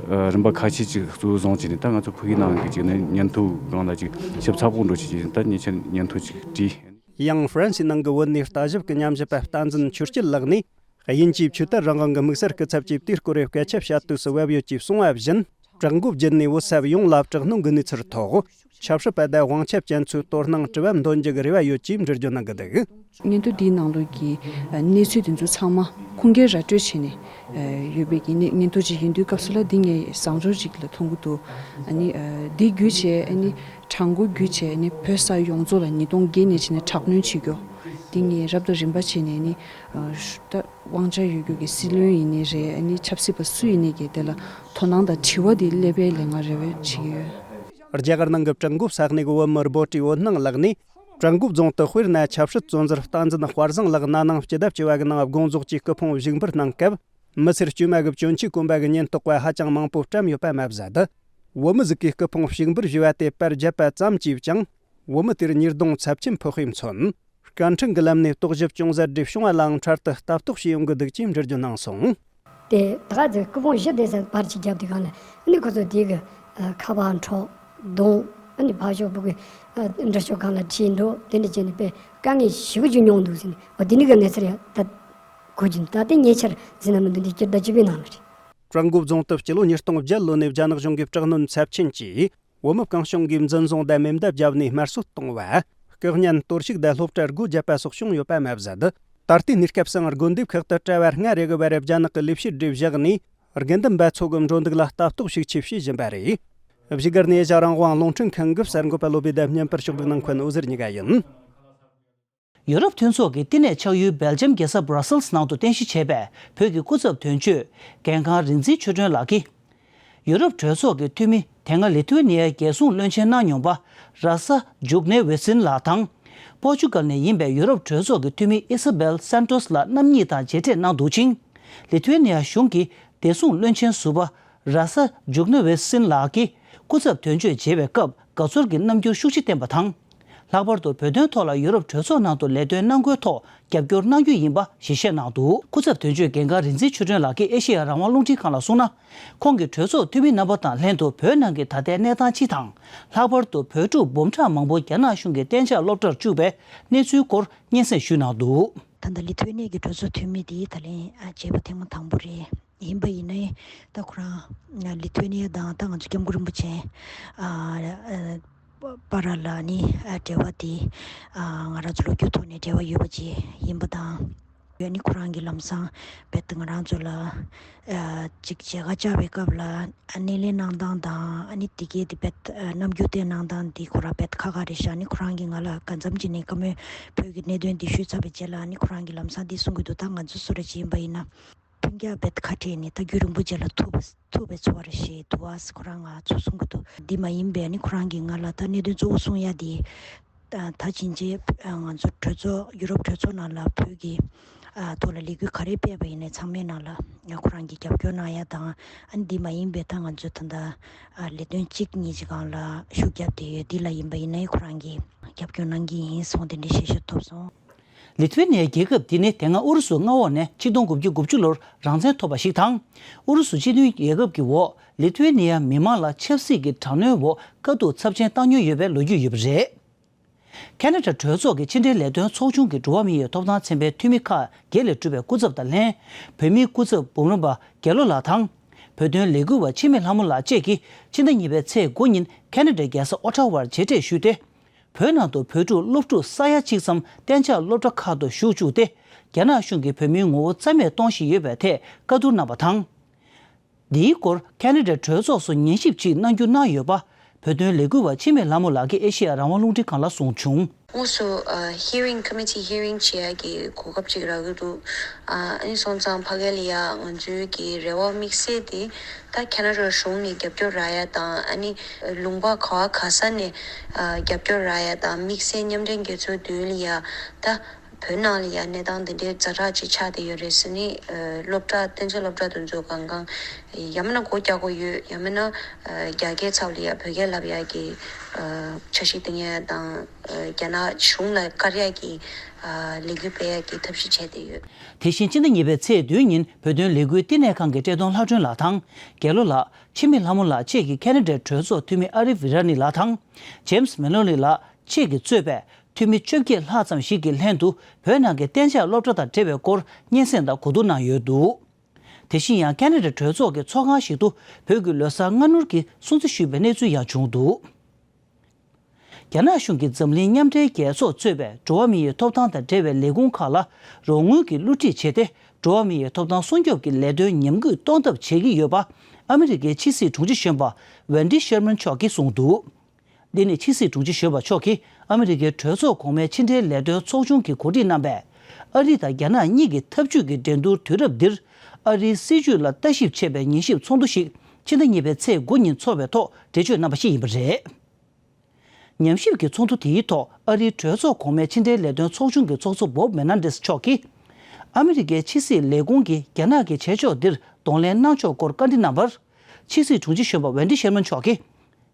རིམ་པ་ཁ་ཤས་ཅིག་གཙོ་བོ་བཟུང་བྱས་ནས། ད་ང་ཚོ་ཕ་གིའི་ནང་གི་ཅིག་ནས་སྙན་ཐོའི་སྒང་ལ་ཅིག་ཞིབ་ཚགས་པོ་འགྲོ་བྱས་བྱས་ནས། ད་ཉེ་ཆར་སྙན་ཐོ་ཅིག་བྲིས། ཡང་ཧྥ་རན་སིའི་ནང་གི་བོད་གནས་ལྟ་ཞིབ་ཀྱི་ཉམས་ཞིབ་པ་བསྟན་འཛིན་ཆོས་སྐྱིད་ལགས་ནས། དབྱིན་ཇིའི་ཆོས་དད་རང་དབང་གི་དམིགས་བསལ་སྐུ་ཚབ་ཀྱིས་དེའི་སྐོར་བའི་སྐད་ཆ་བཤད་དུས་སུ་བབ་ཡོད་ཅེས་གསུངས་པ་བཞིན། བྲག་འགོ་བརྒྱུད་ནས་བོད་ས་ཡོངས་ལ་དྲག་གནོན་གྱི་གནས་ཚུལ་ཐོག་ཆབ་སྲིད་པ་དང་དབང་ཆ་ཅན་ཚོས་དོ་སྣང་དྲི་བ་འདོན་རྒྱུ་གི་རེ་བ་ཡོད་ཅེས་འགྲེལ་བརྗོད་གནང་གི་འདུག་སྙན་ཐོ་འདིའི་ནང་ལོགས་ཀྱི་གནས་ཚུལ་དེ་ཚོ་ཚང་མ་ཁུངས་སྐྱེལ་ར་སྤྲོད་བྱས་ནས་ཡོད་པའི་གི་སྙན་ཐོ་ཅིག་ཡིན་དུས་སྐབས་སུ་ལ། འདི་ངས་བཟང་ཕྱོགས་ཅིག་ལ་མཐོང་གི་འདུག་ཨ་ནི་འདི་བརྒྱུད་བྱས། ཨ་ནི་བྲག་འགོ་བརྒྱུད་བྱས། ཨ་ནི་བོད་ས་ཡོངས་རྫོགས་ལ་ཉིས་སྟོང་བརྒྱད་ནས་བྱས་ནས་དྲག་གནོན་བྱེད་རྒྱུ་འདི་ངས་རབ་དང་རིམ་པ་བྱས་ནས། ཨ་ནི་ད་དབང་ཆ་ཡོད་རྒྱུ་གི་སྲིད་བློན་ཡིན་ནའི་རེད། ཨ་ནི་ཆབ་སྲིད་པ་སུ་ཡིན་ནའི་གི་དེ་ལ་དོ་སྣང་དང་དྲི་བ་དེ་སླེབས་པའི་ལས་ང་རེ་བས་བྱེད་ཀྱི་ཡོད། རྒྱ་གར་ནང་གི་བྲག་འགོ་ས་གནས་ཀྱི་བོད་མི་རྦོ་ཏི་བོད་སྣང་ལགས་ནས། བྲག་འགོ་རྫོང་དུ་དཔེར་ན་ཆབ་སྲིད་བཙོན་ཟུར་བསྟན་འཛིན་དཔལ་བཟང་ལགས་ན་ནིང་སྤྱི་ཟླ་བཅུ་བ་གི་ནང་དགོངས་རྫོགས་ཀྱིས་སྐུ་ཕུང་བཞུགས་འབུལ་གནང་སྐབས། མི་སེར་དཀྱུས་མ་གི་བཙོན་འཆི་དཀོན་པ་གི་ཉེན་རྟོག་པ་ཧ་ཅང་མང་པོ་བཀྲམ་ཡོད་པ་མ་ཟད། བོད་མི་ཟིག་གིས་སྐུ་ཕུང་ཕྱུག་འབུལ་ཞུས་པ་དེ་པར་བརྒྱབ་པ་ཙམ་གྱིས་ཀྱང་། བོད་མི་དེར་ཉེས་རྡུང་ཚབས་ཆེན་ཕོག་པས་མཚོན། སྐད་འཕྲིན་གྱི་ལམ་ནས་རྟོག་ཞིབ་ཅུང་ཟད་རེ་བྱུང་བ་ལའང་འཕྲལ་དུ་ལྟ་རྟོག་བྱས་ཡོང་གི་འདུག་ཅེས་འགྲེལ་བརྗོད་གནང་སོང་། དེ་ད་ག་ཚོད་སྐུ་ཕུང་བཞི་དེ་ཙམ་པར་གཅིག་བརྒྱབ་དུས་སྒང་ལ་ཨ་ནི་ཁོ་ཚོ་དེ་གི་ཨ་ཁ་པར་འཕྲོག་རྡུང་། ཨ་ནི་ཕར་ཕྱོགས་ཕྲུ་གུའི་ཨ་འདྲི་ཕྱོགས་སྒང་ལ་ཁྲིད་འགྲོ། དེ་འདྲ་བྱས་ནས་དཔེ་དཀའ་ངལ་ཞེ་པོ་ཅིག་མྱོང་འདུག་ཟེར་ནས། འོ་དེ་འདྲ་གི་གནས་ཚུལ་ཡང་ད་གོ་རྒྱུ་ད་ལྟའི་ཉེ་ཆར་ཟིན་ན་མི་འདུག་འདི་སྤྱི་ཟླ་བཅུ་པའི་ནང་ལ་རེད། ཀྲུང་གོ་རྫོང་དུ་སྤྱི་ལོ་ཉིས་སྟོང་བརྒྱད་ལོ་ནས་རྒྱ་ནག་གཞུང་གིས་དྲག་གནོན་ཚབས་ཆེན་གྱིས། བོད་མི་གང་བྱུང་གིས་འཛིན་བཟུང་དང་མེ་མདའ་བརྒྱབ་ནས་དམར་གསོད་གཏོང་བ། བཀག་ཉར་གཏོར་བཤིག་དང་སློབ་གྲྭར་སྒོ་བརྒྱབ་པ་སོགས་བྱུང་ཡོད་པ་མ་ཟད། ད་ལྟའི་གནས་སྐབས་སུའང་དགོན་སྡེ་ཁག་ཏུ་གྲྭ་བ་ལྔ་རེ་གི་བར་རྒྱ་ནག་གི་ལས་བྱེད་རེ་བཞག་ནས། དགེ་འདུན་པ་ཚོ་གི་འགྲོ་འདུག་ལ་ལྟ་རྟོག་ཤུགས་ཆེ་བྱེད་བཞིན་པ་རེད། བཞུགས་སྒར་ནས་ཨེ་ཤ་ཡ་རང་དབང་རླུང་འཕྲིན་ཁང་གི་གསར་འགོད་པ་བློ་བྷེ་དང་བརྙན་པར་ཕྱོགས་སྒྲིག་གནང་མཁན་འོད་ཟེར་གཉིས་ཀ་ཡིན། ཡུ་རོབ་མཐུན་ཚོགས་ཀྱི་བསྟི་གནས་ཆགས་ཡུལ་སྦེལ་ཇམ་རྒྱལ་ས་སྦྲ་སེལ་སི་ནང་དུ་རྟེན་གཞི་བྱས་པའི་བོད་ཀྱི་སྐུ་ཚབ་དོན་གཅོད་རྒན་ཁང་རིག་འཛིན་ཆོས་སྒྲོན་ལགས་ཀྱིས། ཡུ་རོབ་གྲོས་ཚོགས་ཀྱི་འཐུས་མི་དེ་སྔ་ལི་ཐུ་ཝེ་ནི་ཡའི་རྒྱལ་སྲུང་བློན་ཆེན་གནང་མྱོང་པ་ར་ས་ཇུག་ནེ་ཝེ་སིན་ལགས་དང་། པོར་ཅུ་གལ་ནས་ཡིན་པའི་ཡུ་རོབ་གྲོས་ཚོགས་ཀྱི་འཐུས་མི་ཨི་ས་བེལ་སན་ཏོས་ལགས་རྣམ་གཉིས་དང་མཇལ་འཕྲད་གནང་འདུག་ཅིང་། ལི་ཐུ་ཝེ་ནི་ཡ་གཞུང་གི་བདེ་སྲུང་བློན་ཆེན་ཟུར་པ་ར་ས་ཇུག་ནེ་ཝེ་སིན་ལགས་ཀྱིས་སྐུ་ཚབ་དོན་གཅོད་བྱེད་པའི་སྐབས་དགའ་ཚོར་གྱི་རྣམ་འགྱུར་ཤུགས་ཆེ་བསྟན་པ་དང་། ལྷག་པར་དུ་བོད་དོན་ཐོག་ལ་ཡུ་རོབ་གྲོས་ཚོགས་ནང་དུ་ལས་དོན་གནང་སྒོའི་ཐོག་རྒྱབ་སྐྱོར་གནང་རྒྱུ་ཡིན་པ་ཞིག་བཤད་གནང་འདུག་སྐུ་ཚབ་དོན་གཅོད་རྒན་ཁང་རིག་འཛིན་ཆོས་སྒྲོན་ལགས་ཀྱིས་ཨེ་ཤེ་ཡ་རང་དབང་རླུང་འཕྲིན་ཁང་ལ་གསུངས་ན། ཁོང་གིས་གྲོས་ཚོགས་འཐུས་མི་རྣམ་པ་དང་ལྷན་དུ་བོད་ནང་གི་ད་ལྟའི་གནས་སྟངས་སྤྱི་དང་། ལྷག་པར་དུ་བོད་ཕྲུག་འབུམ་ཕྲག་མང་པོ་རྒྱ་ནག་གཞུང་གིས་གཏན་འཇགས་སློབ་གྲྭར་བཅུག་པའི་གནས་ཚུལ་སྐོར་སྙན་སེང་ཞུས་གནང་འདུག་ད་ལྟ་ལི་ཐུ་ཝེ་ནི་ཡ་གི་གྲོས་ཚོགས་འཐུས་མི་དེ་ད་ལན་ཨ་བྱས་པ་ཐེངས་མ་དང་པོ་རེད། ཡིན་པ་ཡིན་ནའི་ད་ཁོ་རང་ལི་ཐུ་ཝེ་ནི་ཡ་དང་ད་ང་ཚོ་སྐྱབས་མགོན་རིན་པོ་ཆེ་ཨ་ཨ་བར་ལ་ནི་ཨ་འབྲེལ་བ་དེ་ཨ་ང་རང་ཚོ་ལོ་རྒྱུས་ཐོག་ནས་འབྲེལ་བ་ཡོད་པ་ཅིག་ཡིན་པ་དང་། ཡོད་ནི་ཁོ་རང་གིས་ལམ་སང་རྦད་དེ་ང་རང་ཚོ་ལ་ཨ་ཅིག་མཇལ་ཁ་བཅར་བའི་སྐབས་ལ་ཨ་སྣེ་ལེན་གནང་སྟངས་དང་ཨ་ནི་དེ་གའི་དེ་རྦད་ཨ་རྣམ་འགྱུར་བསྟན་གནང་སྟངས་དེ་ཁོ་རང་རྦད་ཁག་ཁག་རེད་ཤག་ཨ་ནི་ཁོ་རང་གིས་ང་ལ་གང་འཚམ་ཅིག་ནས་བཀའ་མོལ་བོད་ཀྱི་གནད་དོན་འདི་ཞུས་ཚར་བའི་རྗེས་ལ་ཨ་ནི་ཁོ་རང་གིས་ལམ་སང་འདི་གསུང་གི་འདུག་ད་ང་ཚོ་སུ་རེ་ཅིག་ཡིན་པ་ཡིན་ན། ལྷུན་རྒྱ་རྦད་ཁ་བྲལ་ནས་ད་རྒྱུན་རིང་པོ་རྗེས་ལ་ཐུག་པ་ཐུག་པའི་ཚོར་བ་རེ་ཞིག་འདུག་ཨ། ཁོ་རང་ང་ཚོ་གསུང་གི་འདུག་འདི་མ་ཡིན་པའི་ནི་ཁོ་རང་གིས་ང་ལ་ད་གནད་དོན་གཙོ་བོ་གསུང་ཡ་དེ་ད་ཕྱིན་ཆད་ང་ཚོ་གྲོས་ཚོགས་ཡུ་རོབ་གྲོས་ཚོགས་ནང་ལ་བོད་ཀྱི་ཐོག་ལ་ལས་འགུལ་ག་རེ་སྤེལ་བ་ཡིན་ནའི་ཚང་མའི་ནང་ལ་ང་ཁོ་རང་གིས་རྒྱབ་སྐྱོར་གནང་ཡ་དང་། ཨ་ནི་འདི་མ་ཡིན་པའི་ད་ང་ཚོ་ད་ལྟ་ལས་དོན་གཅིག་གཉིས་ཀྱི་སྒང་ལ་ཤུགས་བརྒྱབ་བསྡད་ཡོད། འདི་ལ་ཡིན་པ་ཡིན་ནའི་ཁོ་རང་གིས་རྒྱབ་སྐྱོར་གནང་གི་ཡིན་གསུངས་དེ་འདྲའི་ཞལ་བཞེས་ཐོབ་སོང་། ལི་ཐུ་ཝེ་ནི་ཡའི་རྒྱལ་ཁབ་འདི་ནི་དེ་སྔ་ཨུ་རུ་སུའི་མངའ་འོག་ནས་ཆིག་སྟོང་དགུ་བརྒྱ་དགུ་བཅུ་ལོར་རང་བཙན་ཐོབ་པ་ཞིག་དང་། ཨུ་རུ་སུ་སྤྱི་མཐུན་རྒྱལ་ཁབ་ཀྱི་འོག་ལི་ཐུ་ཝེ་ནི་ཡ་མི་མང་ལ་ཆབ་སྲིད་ཀྱི་དྲག་གནོན་འོག་དཀའ་སྡུག་ཚབས་ཆེན་བཏང་མྱོང་ཡོད་པའི་ལོ་རྒྱུས་ཡོད་པ་རེད། ཁེ་ན་ཌ་གྲོས་ཚོགས་ཀྱི་ཕྱི་འབྲེལ་ལས་དོན་ཚོགས་ཆུང་གི་འགྲོ་བ་མིའི་ཐོབ་ཐང་ཚན་པའི་འཐུས་མི་ཁག་བརྒྱད་ལས་གྲུབ་པའི་སྐུ་ཚབ་དང་ལྷན། བོད་མིའི་སྐུ་ཚབ་འབུམ་རམས་པ་རྒྱ་ལོ་ལགས་དང་། བོད་དོན་ལས་འགུལ་བ་འཆི་མེད་ལྷ་མོ་ལགས་བཅས་ཀྱིས་ཕྱི་ཟླ་གཉིས་པའི་ཚེས་དགུ་ཉིན་ཁེ་ན་ཌའི་རྒྱལ་ས་ཨོ་ཊ་ཝར་མཇལ་འཕྲད་ཞུས་ཏེ། བོད་ནང་དུ་བོད་ཕྲུག་སློབ་ཕྲུག་ས་ཡ་གཅིག་ཙམ་གཏན་འཇགས་སློབ་གྲྭ་ཁག་ཏུ་ཞུགས་བཅུག་སྟེ། རྒྱ་ནག་གཞུང་གིས་བོད་མིའི་ངོ་བོ་རྩ་མེད་གཏོང་བཞིན་ཡོད་པའི་ཐད་བཀའ་བསྡུར་གནང་བ་དང་། འདིའི་སྐོར་ཁེ་ན་ཌའི་གྲོས་ཚོགས་སུ་ཉན་ཞིབ་ཅིག་གནང་རྒྱུ་གནང་ཡོད་པ། བོད་དོན་ལས་འགུལ་བ་འཆི་མེད་ལྷ་མོ་ལགས་ཀྱིས་ཨེ་ཤེ་ཡ་རང་དབང་རླུང་འཕྲིན་ཁང་ལ་གསུངས་བྱུང་། དངོས་སུ་ཨ་hearing committee hearing བྱེད་ཡ་གི་གོ་སྐབས་ཅིག་རག་གི་འདུག་ཨ་ཨ་ནི་སོང་ཙང་ཕ་གི་ལ་ཡ་ང་ཚོའི་གི་རེ་བ་དམིགས་བསལ་དེ་ད་ཁེ་ན་ཌ་གཞུང་ནས་རྒྱབ་སྐྱོར་རག་ཡ་དང་ཨ་ནི་ལུང་པ་ག་བ་ག་ས་ནས་ཨ་རྒྱབ་སྐྱོར་རག་ཡ་དང་དམིགས་བསལ་མཉམ་འབྲེལ་རྒྱལ་ཚོགས་མདུན་ལ་ཡ་ད། བོད་ནང་ལ་ཡང་གནས་སྟངས་འདི་འདྲའི་ཛ་དྲག་ཅིག་ཆགས་བསྡད་ཡོད་རེད་ཟེར་ནས་ཨ་སློབ་གྲྭ་གཏན་ཚོད་སློབ་གྲྭ་དེ་ཚོ་གང་གང་ཡང་མིན་ན་སྒོ་རྒྱག་དགོས་ཡོད། ཡང་མིན་ན་ཨ་རྒྱ་སྐད་ཚབ་ལ་ཡང་བོད་སྐད་ལབ་ཡག་གི་ཨ་འཆར་གཞི་བཏིང་ཡག་དང་ཨ་རྒྱ་ནག་གཞུང་ལ་བཀར་ཡག་གི་ཨ་ལས་འགུལ་སྤེལ་ཡག་གི་ཐབས་ཤེས་བྱས་བསྡད་ཡོད། དེ་བཞིན་སྤྱི་ཟླ་གཉིས་པའི་ཚེས་བདུན་ཉིན་བོད་དོན་ལས་འགུལ་བསྟི་གནས་ཁང་གི་བཀྲས་མཐོང་ལྷ་སྒྲོན་ལགས་དང་རྒྱ་ལོ་ལགས། འཆི་མེད་ལྷ་མོ་ལགས་བཅས་ཀྱིས་ཁེ་ན་ཌའི་གྲོས་ཚོགས་འཐུས་མི་ཨ་རི་ཝི་ར་ནི་ལགས་དང་། ཇེམ་སི་མེ་ལོ་ནི་ལགས་བཅས་ཀྱིས་གཙོས་པའི་འཐུས་མི་བཅོ་བརྒྱད་ལྷག་ཙམ་ཞིག་གི་ལྷན་དུ་བོད་ནང་གི་གཏན་འཇགས་སློབ་གྲྭ་དང་འབྲེལ་བའི་སྐོར་སྙན་སེང་དང་གོ་བསྡུར་གནང་ཡོད་འདུག་དེ་བཞིན་ཡང་ཁེ་ན་ཌའི་གྲོས་ཚོགས་ཀྱི་ཚོགས་ཁང་ཞིག་ཏུ་བོད་ཀྱི་ལོ་གསར་སྔ་སྣུར་གྱི་སྲུང་བརྩི་ཞུས་པའི་གནས་ཚུལ་ཡང་བྱུང་འདུག་རྒྱ་ནག་གཞུང་གིས་འཛམ་གླིང་མཉམ་འབྲེལ་རྒྱལ་ཚོགས་གཙོས་པའི་འགྲོ་བ་མི་ཡི་ཐོབ་ཐང་དང་འབྲེལ་བའི་ལས་ཁུངས་ཁག་ལ་རོགས་དངུལ་གྱི་བསླུ་བྲིད་བྱས་ཏེ། འགྲོ་བ་མི་ཡི་ཐོབ་ཐང་སྲུང་སྐྱོབ་ཀྱི་ལས་དོན་ཉམས་རྒུད་གཏོང་ཐབས་བྱེད་ཀྱི་ཡོད་པ། ཨ་མི་རི་ཀའི་ཕྱི་སྲིད་དྲུང་ཆེ་གཞོན་པ་ཝེན་ཌི་ཤར་མན་མཆོག་གིས་གསུངས་འདུག་འདི་ནི་ཕྱི་སྲིད་དྲུང་ཆེ་གཞོན་པ་མཆོག་གིས་ཨ་མི་རི་ཀའི་གྲོས་ཚོགས་གོང་མའི་ཕྱི་འབྲེལ་ལས་དོན་ཚོགས་ཆུང་གིས་གོ་སྒྲིག་གནང་བའི་ཨ་རི་དང་རྒྱ་ནག་གཉིས་ཀྱི་འཐབ་ཇུས་ཀྱི་འགྲན་བསྡུར་དུས་རབས་འདིར་ཨ་རིའི་སྲིད་བྱུས་ལ་ལྟ་ཞིབ་བྱེད་པའི་ཉན་ཞིབ་ཚོགས་འདུ་ཞིག་ཕྱི་ཟླ་གཉིས་པའི་ཚེས་དགུ་ཉིན་འཚོགས་པའི་ཐོག་འགྲེལ་བརྗོད་གནང་པ་ཞིག་ཡིན་པ་རེད། ཉམས་ཞིབ་ཀྱི་ཚོགས་འདུ་དེའི་ཐོག་ཨ་རིའི་གྲོས་ཚོགས་གོང་མའི་ཕྱི་འབྲེལ་ལས་དོན་ཚོགས་ཆུང་གི་ཚོགས་གཙོ་བོབ་མེ་ནན་ཌེས་མཆོག་གིས། ཨ་མི་རི་ཀའི་ཕྱི་སྲིད་ལས་ཁུངས་ཀྱིས་རྒྱ་ནག་གི་བྱེད་ཕྱོགས་འདིར་གདོང་ལེན་གནང་ཕྱོགས་སྐོར་བཀའ་འདྲི་གནང་བར། ཕྱི་སྲིད་དྲུང་ཆེ་གཞོན་པ་ཝེན་ཌི་ཤེར་མན་མཆོག་གིས།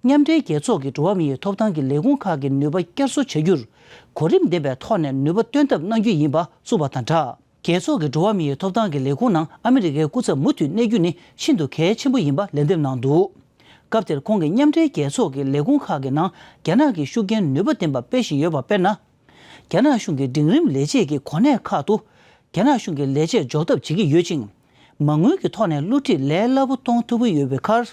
མཉམ་འབྲེལ་རྒྱལ་ཚོགས་ཀྱི་འགྲོ་བ་མིའི་ཐོབ་ཐང་གི་ལས་ཁུངས་ཁག་གི་ནུས་པ་བསྐྱར་གསོ་བྱ་རྒྱུར། གོ་རིམ་ལྡན་པའི་ཐོག་ནས་ནུས་པ་བཏོན་ཐབས་གནང་རྒྱུ་ཡིན་པ་གསུངས་པ་དང་སྦྲགས། རྒྱལ་ཚོགས་ཀྱི་འགྲོ་བ་མིའི་ཐོབ་ཐང་གི་ལས་ཁུངས་ནང་ཨ་མི་རི་ཀའི་སྐུ་ཚབ་མུ་མཐུད་གནས་རྒྱུ་ནི་ཤིན་ཏུ་གལ་ཆེན་པོ་ཡིན་པ་ལན་འདེབས་གནང་འདུག་སྐབས་དེར་ཁོང་གིས་མཉམ་འབྲེལ་རྒྱལ་ཚོགས་ཀྱི་ལས་ཁུངས་ཁག་གི་ནང་རྒྱ་ནག་གི་ཤུགས་རྐྱེན་ནུས་པ་ལྡན་པ་སྤེལ་བཞིན་ཡོད་པ་དཔེར་ན། རྒྱ་ནག་གཞུང་གི་འབྲིང་རིམ་ལས་བྱེད་ཀྱི་གོ་གནས་ཁག་ཏུ། རྒྱ་ནག་གཞུང་གི་ལས་བྱེད་འཇོག་ཐབས་བྱེད་ཀྱི་ཡོད་ཅིང་། མ་དངུལ་གྱི་ཐོག་ནས་བསླུ་བྲིད་ལས་སླ་པོ་གཏོང་ཐུབ་ཀྱི་ཡོད་པའི་ཁར།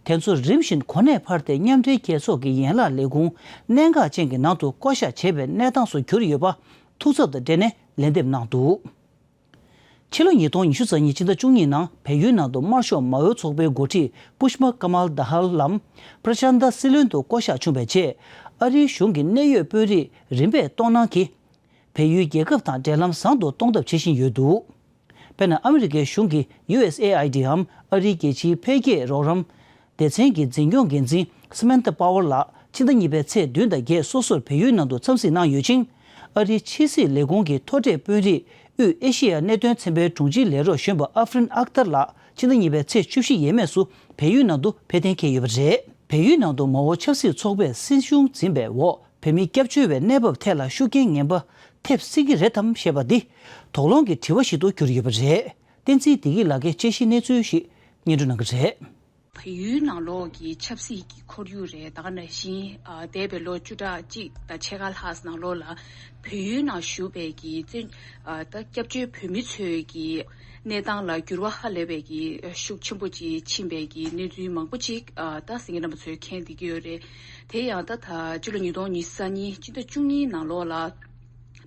དེ་ཚོ་རིམ་བཞིན་གོ་གནས་འཕར་ཏེ་མཉམ་འབྲེལ་རྒྱལ་ཚོགས་ཀྱི་ཡན་ལག་ལས་ཁུངས་གནད་འགག་ཅན་གྱི་ནང་དུ་བསྐོ་གཞག་བྱེད་པའི་གནས་སྟངས་སུ་གྱུར་ཡོད་པ་ཐུགས་འཚབ་དང་འབྲེལ་ནས་ལན་འདེབས་གནང་འདུག་ཕྱི་ལོ་ཉིས་སྟོང་ཉི་ཤུ་རྩ་གཉིས་ཕྱི་ཟླ་བཅུ་གཉིས་ནང་བལ་ཡུལ་ནང་དུ་དམར་ཤོག་མའོ་ཚོགས་པའི་འགོ་ཁྲིད་པུཤ་པ་ཀ་མལ་དཱ་ཧལ་ལམ་པྲ་ཅན་དཱ་སྲིད་བློན་དུ་བསྐོ་གཞག་བྱུང་བའི་རྗེས། ཨ་རིའི་གཞུང་གི་གནད་ཡོད་དཔོན་རིགས་རིམ་པས་གཏོང་གནང་གིས། བལ་ཡུལ་རྒྱལ་ཁབ་དང་འབྲེལ་ལམ་བཟང་དུ་གཏོང་ཐབས་བྱེད་བཞིན་ཡོད་འདུག་དཔེར་ན། ཨ་མི་རི་ཀའི་གཞུང་གིས་ཡུ་ཨེས་ཨེ་ཨའི་ཌི་འམ་ཨ་རིའི་རྒྱལ་སྤྱིའི་འཕེལ་རྒྱས་རོགས་རམ་སྡེ་ཚན་གྱི་འཛིན་སྐྱོང་འགན་འཛིན་སི་མན་ཐ་པ་ཝར་ལགས་ཕྱི་ཟླ་གཉིས་པའི་ཚེས་བདུན་དང་བརྒྱད་སོ་སོར་བལ་ཡུལ་ནང་དུ་འཚམས་གཟིགས་གནང་ཡོད་ཅིང་། ཨ་རིའི་ཕྱི་སྲིད་ལས་ཁུངས་ཀྱི་མཐོ་གྲས་དཔོན་རིགས་དབུས་ཨེ་ཤེ་ཡ་གནད་དོན་ཚན་པའི་དྲུང་ཆེའི་ལས་རོགས་གཞོན་པ་ཨ་ཧྥི་རིན་ཨག་ཏར་ལགས་ཕྱི་ཟླ་གཉིས་པའི་ཚེས་བཅུ་བཞི་ཡས་མས་སུ་བལ་ཡུལ་ནང་དུ་ཕེབས་གཏན་འཁེལ་ཡོད་པ་རེད། བལ་ཡུལ་ནང་དུ་མའོ་ཆབ་སྲིད་ཚོགས་པས་སྲིད་གཞུང་འཛིན་པའི་འོག་བོད་མིའི་སྐྱབས་བཅོལ་བའི་གནས་བབ་ཐད་ལ་ཤུགས་རྐྱེན་ངན་པ་ཐེབས་སྲིད་ཀྱི་རེད་དམ་ཞེས་པ་འདི་དོགས་སློང་གི་དྲི་བ་ཞིག་ཏུ་གྱུར་ཡོད་པ་རེད། བསྟན་འཛིན་བདེ་སྐྱིད་ལགས་ཀྱིས་དཔྱད་གཞིའི་གནས་ཚུལ་ཞིག་སྙན་སྒྲོན་གནང་གི་རེད། བལ་ཡུལ་ནང་ལོགས་ཀྱི་ཆབ་སྲིད་ཀྱི་ཁོར་ཡུག་རེད། ད་ག་ནང་བཞིན་ཨ་འདས་པའི་ལོ་བཅུ་ཕྲག་གཅིག་དང་ཕྱེད་ཀ་ལྷག་ནང་ལོགས་ལ་བལ་ཡུལ་ནང་བཞུགས་པའི་གི་བཙན་ཨ་ད་སྐྱབས་བཅོལ་བོད་མི་ཚོའི་གི་གནས་སྟངས་ལ་འགྱུར་བ་ཧ་ལས་པའི་གི་ཤུགས་ཆེན་པོ་ཅིག་ཕྱིན་པའི་གི་གནས་ཚུལ་མང་པོ་ཅིག་ཨ་ད་གསན་མཁན་རྣམ་པ་ཚོས་མཁྱེན་བསྡད་ཀྱི་ཡོད་རེད། དེ་ཡང་ད་ད་སྤྱི་ལོ་ཉིས་སྟོང་ཉི་ཤུ་རྩ་གཉིས་ཕྱི་ཟླ་བཅུ་གཉིས་ནང་ལོགས་ལ་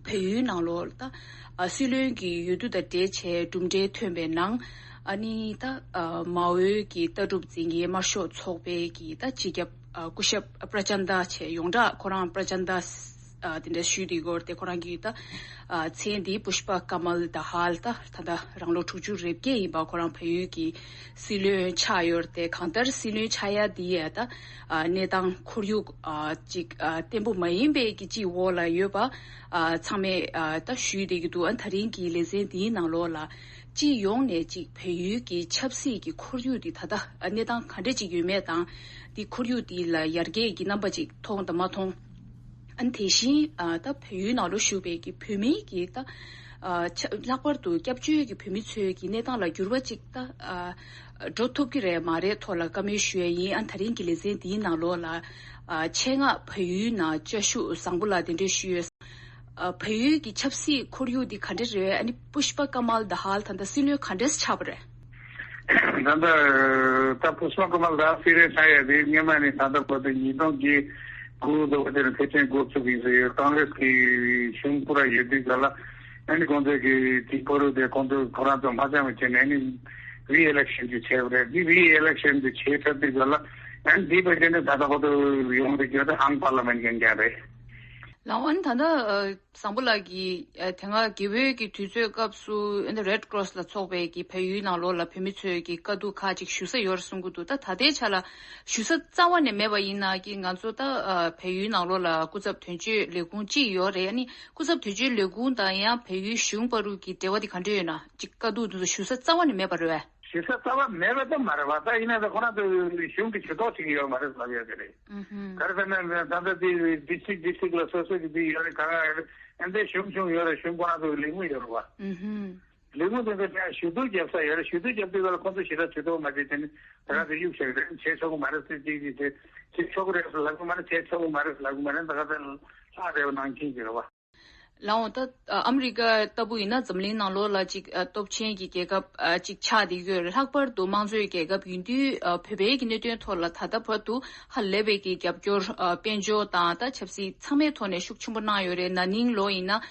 བལ་ཡུལ་ནང་ལོགས་ད་ཨ་སྲིད་བློན་གྱི་འོས་བསྡུ་དང་འབྲེལ་བྱས་གྲུབ་འབྲས་ཐོན་པའི་ནང་ཨ་ནི་ད་ཨ་མའོའི་གི་ལྟ་གྲུབ་འཛིན་གྱི་དམར་ཤོག་ཚོགས་པའི་གི་ད་སྤྱི་ཁྱབ་ཨ་སྐུ་ཞབས་པྲ་ཅན་ད་བྱས་ཡོངས་གྲགས་ཁོ་རང་པྲ་ཅན་ད་ཨ་དེ་འདྲ་ཞུས་དེ་སྐོར་དེ་ཁོ་རང་གི་ད་ཨ་མཚན་དེ་པུཤ་པ་ཀ་མལ་དཱ་ཧལ་ད་ད་ལྟ་རང་ལོ་དྲུག་ཅུ་རེ་བརྒྱད་ཡིན་པ་ཁོ་རང་བལ་ཡུལ་གྱི་སྲིད་བློན་ཆགས་ཡོད་རེད་དེ། གང་ལྟར་སྲིད་བློན་ཆགས་ཡ་དེ་ཡ་ད་ཨ་གནས་སྟངས་ཁོར་ཡུག་ཨ་ཅིག་ཨ་བརྟན་པོ་མ་ཡིན་པའི་གི་ཅིག་འོག་ལ་ཡོད་པ་ཨ་ཚང་མས་ཨ་ད་ཞུས་བསྡད་ཀྱི་འདུག་ཨ་ད་རིང་གི་ལེ་ཚན་འདིའི་ནང་ལོགས་ལ་སྤྱི་ཡོངས་ནས་ཅིག་བལ་ཡུལ་གྱི་ཆབ་སྲིད་ཀྱི་ཁོར་ཡུག་འདི་ད་ལྟ་ཨ་གནས་སྟངས་ག་འདྲ་ཅིག་ཡོད་མེད་དང་འདི་ཁོར་ཡུག་འདི་ལ་ཡར་རྒྱས་ཀྱི་རྣམ་པ་ཅིག་མཐོང་དང་མ་མཐོང་། ཨ་ནི་དེ་བཞིན་ཨ་ད་བལ་ཡུལ་ནང་ལོགས་བཞུགས་པའི་གི་བོད་མིའི་གི་ད་ཨ་ཆ་ལྷག་པར་དུ་སྐྱབས་བཅོལ་གྱི་བོད་མི་ཚོའི་གི་གནས་སྟངས་ལ་འགྱུར་བ་ཅིག་ད་ཨ་འགྲོ་ཐུབ་ཀྱི་རེད་མ་རེད་ཐོག་ལ་བཀའ་མོལ་ཞུ་ཡ་ཡིན། ཨ་ད་རིང་གི་ལེ་ཚན་འདིའི་ནང་ལོགས་ལ་ཨ་ཆེད་མངགས་བལ་ཡུལ་ནང་བཅའ་བཞུགས་བཟང་པོ་ལ་གདན་འདྲེན་ཞུས་ཡོད། ཨ་བལ་ཡུལ་གྱི་ཆབ་སྲིད་ཁོར་ཡུག་འདི་ག་འདྲ་རེད། ཨ་ནི་པུཤ་པ་ཀ་མལ་དཱ་ཧལ་ད་ལྟ་སྲིད་བློན་ག་འདྲས་ཆགས་པ་རེད། ད་ལྟ་ད་པུཤ་པ་ཀ་མལ་དཱ་ཧལ་སྲིད་བློན་ཆགས་ཡ་དེ་སྔོན་མ་ནས་ད་ལྟ་བར་དུ་ཉིས་སྟོང་བརྒྱད་དགུ་ལོ་དེར་ཕལ་ཆེར་འགོ་བཙུགས་ཡིན་ཟེར་ཡོད། ཀོང་རེས་ཀྱི་གཞུང་སྐོར་ར་ཡོད་དུས་ག་ལ་ཨ་ནི་ཁོང་ཚོས་ཀྱི་དེ་ཁོར་ཡུག་དེ་ཁོང་ཚོས་ཁོ་རང་ཚོ་མ་བཅངས་པ་བྱས་ནས་ཨ་ནི་རི་ཨི་ལེག་ཤན་ཅིག་བྱས་པ་རེད། དེ་རི་ཨི་ལེག་ཤན་དེ་བྱས་ཚར་དུས་ག་ལ་ཨ་ནི་དེ་ཕལ་ཆེར་ནི་ད་ལྟ་བར་དུ་ཡོང་བསྡད་ཀྱི་ཡོད་དེ་ཧང་པར་ལི་མེན་གྱི་འགན་རེད། ལགས་འོ་ན་ད་ལྟ་ཨ་བཟང་པོ་ལགས་ཀྱིས་ཨ་དེ་སྔ་དགེ་འོས་ཀྱི་དུས་ཚོད་སྐབས་སུ་ཨ་ནི་Red Cross་ལ་ཚོགས་པའི་གི་བལ་ཡུལ་ནང་ལོགས་ལ་བོད་མི་ཚོས་ཀྱི་དཀའ་སྡུག་ཁག་ཅིག་ཞུ་ས་ཡོད་རེད་གསུང་གི་འདུག་ད་ད་ལྟའི་ཆ་ལ་ཞུ་ས་རྩ་བ་ནས་མེད་པ་ཡིན་ན་གི་ང་ཚོ་ད་ཨ་བལ་ཡུལ་ནང་ལོགས་ལ་སྐུ་ཚབ་དོན་གཅོད་ལས་ཁུངས་གཅིག་ཡོད་རེད། ཨ་ནི་སྐུ་ཚབ་དོན་གཅོད་ལས་ཁུངས་དང་ཡང་བལ་ཡུལ་གཞུང་བར་དུ་གི་འབྲེལ་བ་དེ་ག་འདྲ་ཡོད་ན་ཅིག་དཀའ་སྡུག་དེ་ཚོ་ཞུ་ས་རྩ་བ་ནས་མེད་པ་རེད་བས། ཞུ་ས་རྩ་བ་མེད་པ་ཙམ་མ་རེད་བ། ད་ཡིན་ན་ད་ཁོ་རང་ཚོ་གཞུང་གི་ཇུས་གཏོགས་བྱེད་ཀྱི་ཡོད་མ་རེད་ལབ་ཡོད་ཀྱི་རེད། ཨུ་ཧུམ། ག་རེ་ཟེར་ན་ད་ལྟ་དེ་district district་ལ་སོ་སོ་གི་དེ་ཡོད་རེད། ག་རེ་ཨ་འདྲའི་གཞུང་གཞུང་ཡོད་རེད། གཞུང་ཁོ་རང་ཚོ་གི་ལས་ཁུངས་ཡོད་རེད་བ། ཨུ་ཧུམ། ལས་ཁུངས་དེ་ཚོ་ཀྱང་ཞུ་གཏུག་རྒྱབ་ས་ཡོད་རེད། ཞུ་གཏུག་རྒྱབ་དུས་ལ་ཁོ་ཚོ་ཞེ་དྲག་ཇུས་གཏོགས་མ་བྱེད་དེ་ནི་ད་ག་ཚོད་གཡུག་བྱེད་རེད། བྱེད་ཆོག་གི་མ་རེད་ཟེར་ཅིག་ཅིག་བྱེད་བྱེད་ཆོག་གི་རེད་ལབ་གི་མ་རེད། བྱེད་ཆོག་གི་མ་རེད་ལབ་གི་མ་རེད། ད་ག་ཚོད་ལྷག་རེད་བ་ནང་ཁྱིམ་ཞིག་རེད་བ། ལགས་འོང་། ད་ཨ་མི་རི་ཀ་ལྟ་བུ་ཡིན་ན་འཛམ་གླིང་ནང་ལོགས་ལ་ཅིག་ཨ་སྟོབས་ཆེན་གྱི་རྒྱལ་ཁབ་ཨ་ཅིག་ཆགས་བསྡད་ཡོད་རེད། ལྷག་པར་དུ་དམངས་གཙོའི་རྒྱལ་ཁབ་ཡིན་དུས་ཨ་བོད་པའི་གི་གནད་དོན་ཐོག་ལ་ད་ལྟ་བར་དུ་ཧ་ལས་པའི་གི་རྒྱབ་སྐྱོར་ཨ་དཔལ་འབྱོར་དང་ད་ཆབ་སྲིད་ཚང་མའི་ཐོག་ནས་ཤུགས་ཆེན་པོ་གནང་ཡོད་རེད། ན་ནིང་ལོ་ཡིན་ན་ཨ་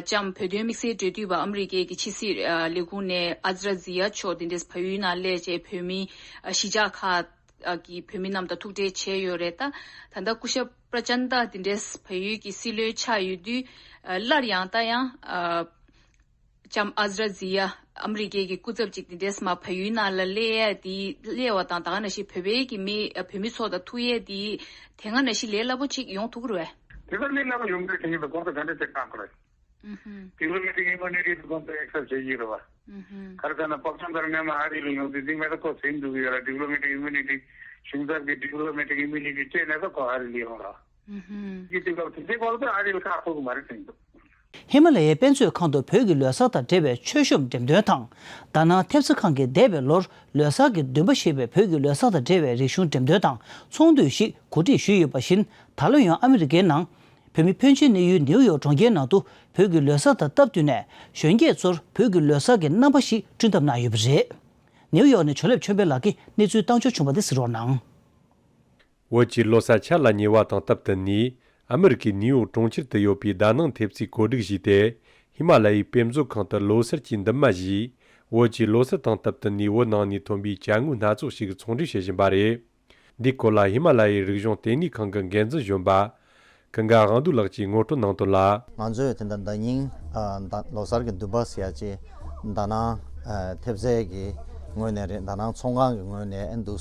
ལྕམ་བོད་དོན་དམིགས་བསལ་འབྲེལ་མཐུད་པ་ཨ་མི་རི་ཀའི་གི་ཕྱི་སྲིད་ཨ་ལས་ཁུངས་ནས་ཨ་ཛ་ར་ཛི་ཡ་མཆོག་དེ་འདྲས་བལ་ཡུལ་ནང་སླེབས་བྱས་བོད་མི་ཨ་གཞིས་ཆགས་ཁག་ཨ་གི་བོད་མི་རྣམས་དང་ཐུག་འཕྲད་བྱས་ཡོད་རེད། ད་ད་ལྟ་སྐུ་ཞབས་པྲ་ཅན་ཏཱ་དེ་འདྲས་བལ་ཡུལ་གྱི་སྲིད་བློན་ཆགས་ཡོད་དུས་ཨ་སླར་ཡང་ད་ཡང་ཨ་ལྕམ་ཨ་ཛ་ར་ཛི་ཡ་ཨ་མི་རི་ཀའི་གི་སྐུ་ཚབ་ཅིག་དེ་འདྲས་མ་བལ་ཡུལ་ནང་ལ་སླེབས་ཡས་དེ་སླེབས་པ་དང་ད་ག་ནང་བཞིན་བོད་པའི་གི་མི་ཨ་བོད་མི་ཚོ་དང་ཐུག་ཡས་དེ་དེ་སྔ་ནང་བཞིན་ལས་སླ་པོ་ཅིག་ཡོང་ཐུབ་ཀྱི་རེད་བས། དེ་ལྟར་ལས་སླ་པོ་ཡོང་གི་རེད། དེ་ཡིན་པའི་གོང་དུ་ག་འདྲས་ཅིག་བཏང་དགོས་རེད། ཨུ་ཧུམ། ཌི་པི་ལོ་མེ་ཊིག་ཨི་མུ་ནི་ཊི་དེ་ཁོང་ཚོས་ཨེག་སེབ་བྱེད་ཀྱི་རེད་བ། ཨུ་ཧུམ། ག་རེ་ཟེར་ན་པག་ཅང་དང་མཉམ་ཨ་རི་ལ་ཡོང་དུས་འདི་མེད་ད་ཁོ་ཟིན་འདུག་ཡོད་ར། ཌི་པི་ལོ་མེ་ཊིག་ཨི་མུ་ནི་ཊི་གཞུང་ཚབ་ཀྱི་ཌི་པི་ལོ་མེ་ཊིག་ཨི་མུ་ནི་ཊི་སྤྲད་ནས་ད་ཁོ་ཨ་རི་ལ་ཡོང་ར། ཨུ་ཧུམ། ཡིན་དུས་སྐབས་དེ་འདྲའི་སྐོར་དུ་ཨ་རི་ལ་ཁག་ཐུག་གི་མ་རེད་དྲན་འདུག། ཧི་མ་ལ་ཡའི་དཔེ་མཛོད་ཁང་དུ་བོད་ཀྱི་ལོ་གསར་དང་འབྲེལ་བའི་མཆོད་བཤམས་འགྲེམས་སྟོན་དང་། དཱ་ནང་ཐེབས་རྩ་ཁང་གིས་འདས་པའི་ལོར་ལོ་གསར་གྱི་འདུན་པ་ཞེས་པའི་བོད་ཀྱི་ལོ་གསར་དང་འབྲེལ་བའི་རིག་གཞུང་འགྲེམས་སྟོན་དང་ཚོགས་འདུ་ཞིག་གོ་སྒྲིག་ཞུས་ཡོད་པ་བཞིན། ད་ལོ་ཡང་ཨ་མི་རི་ཀའི་ནང་བོད་མི་ཕོན་ཆེན་གནས་ཡུལ་ནེའུ་ཡོག་གྲོང་ཁྱེར་ནང་དུ་བོད་ཀྱི་ལོ་གསར་དང་སྟབས་བསྟུན་ནས་གཞོན་སྐྱེས་ཚོར་བོད་ཀྱི་ལོ་གསར་གྱི་རྣམ་པ་ཞིག་བསྐྲུན་ཐབས་གནང་ཡོད་པ་རེད། ནེའུ་ཡོག་ནས་ཇོ་ལེབ་ཆོས་འཕེལ་ལགས་ཀྱིས་གནས་ཚུལ་བཏང་འབྱོར་བྱུང་བ་དེ་གཟིགས་རོགས་གནང་། བོད་ཀྱི་ལོ་གསར་འཆར་ལ་ཉེ་བ་དང་སྟབས་བསྟུན་ནས། ཨ་མི་རི་ཀའི་ནིའུ་ཡོག་གྲོང་ཁྱེར་དུ་ཡོད་པའི་དཱ་ནང་ཐེབས་རྩས་གོ་སྒྲིག་བྱས་ཏེ། ཧི་མ་ལ་ཡའི་དཔེ་མཛོད་ཁང་དུ་ལོ་གསར་གྱི་འདུན་མ་བཞེས། བོད་ཀྱི་ལོ་གསར་དང་སྟབས་བསྟུན་ནས་བོད་ནང་ནས་ཐོན་པའི་ཅ་དངོས་སྣ་ཚོགས་ཤིག་ཚོང་འབྲེལ་བྱེད་བཞིན་པ་རེད། འདིའི་སྐོར་ལ་ཧི་མ་ལ་ཡའི་རིག་གཞུང་ལྟེ་གནས་ཁང་གི་འགན་འཛིན་གཞོན་པ། ཀུན་དགའ་དབང་འདུས་ལགས་ཀྱིས་ངོ་སྤྲོད་གནང་དོན་ལ། ང་ཚོས་དེ་འདྲ་ཟླ་ཉིན་ཨ་ད་ལོ་གསར་གྱི་འདུན་པ་ཟེར་ཡ་ཅིག་དཱ་ནང་ཨ་ཐེབས་རྩའི་གི་ངོས་ནས་རེད། དཱ་ནང་ཚོང་ཁང་གི་ངོས་ནས་ཨ་འདུག་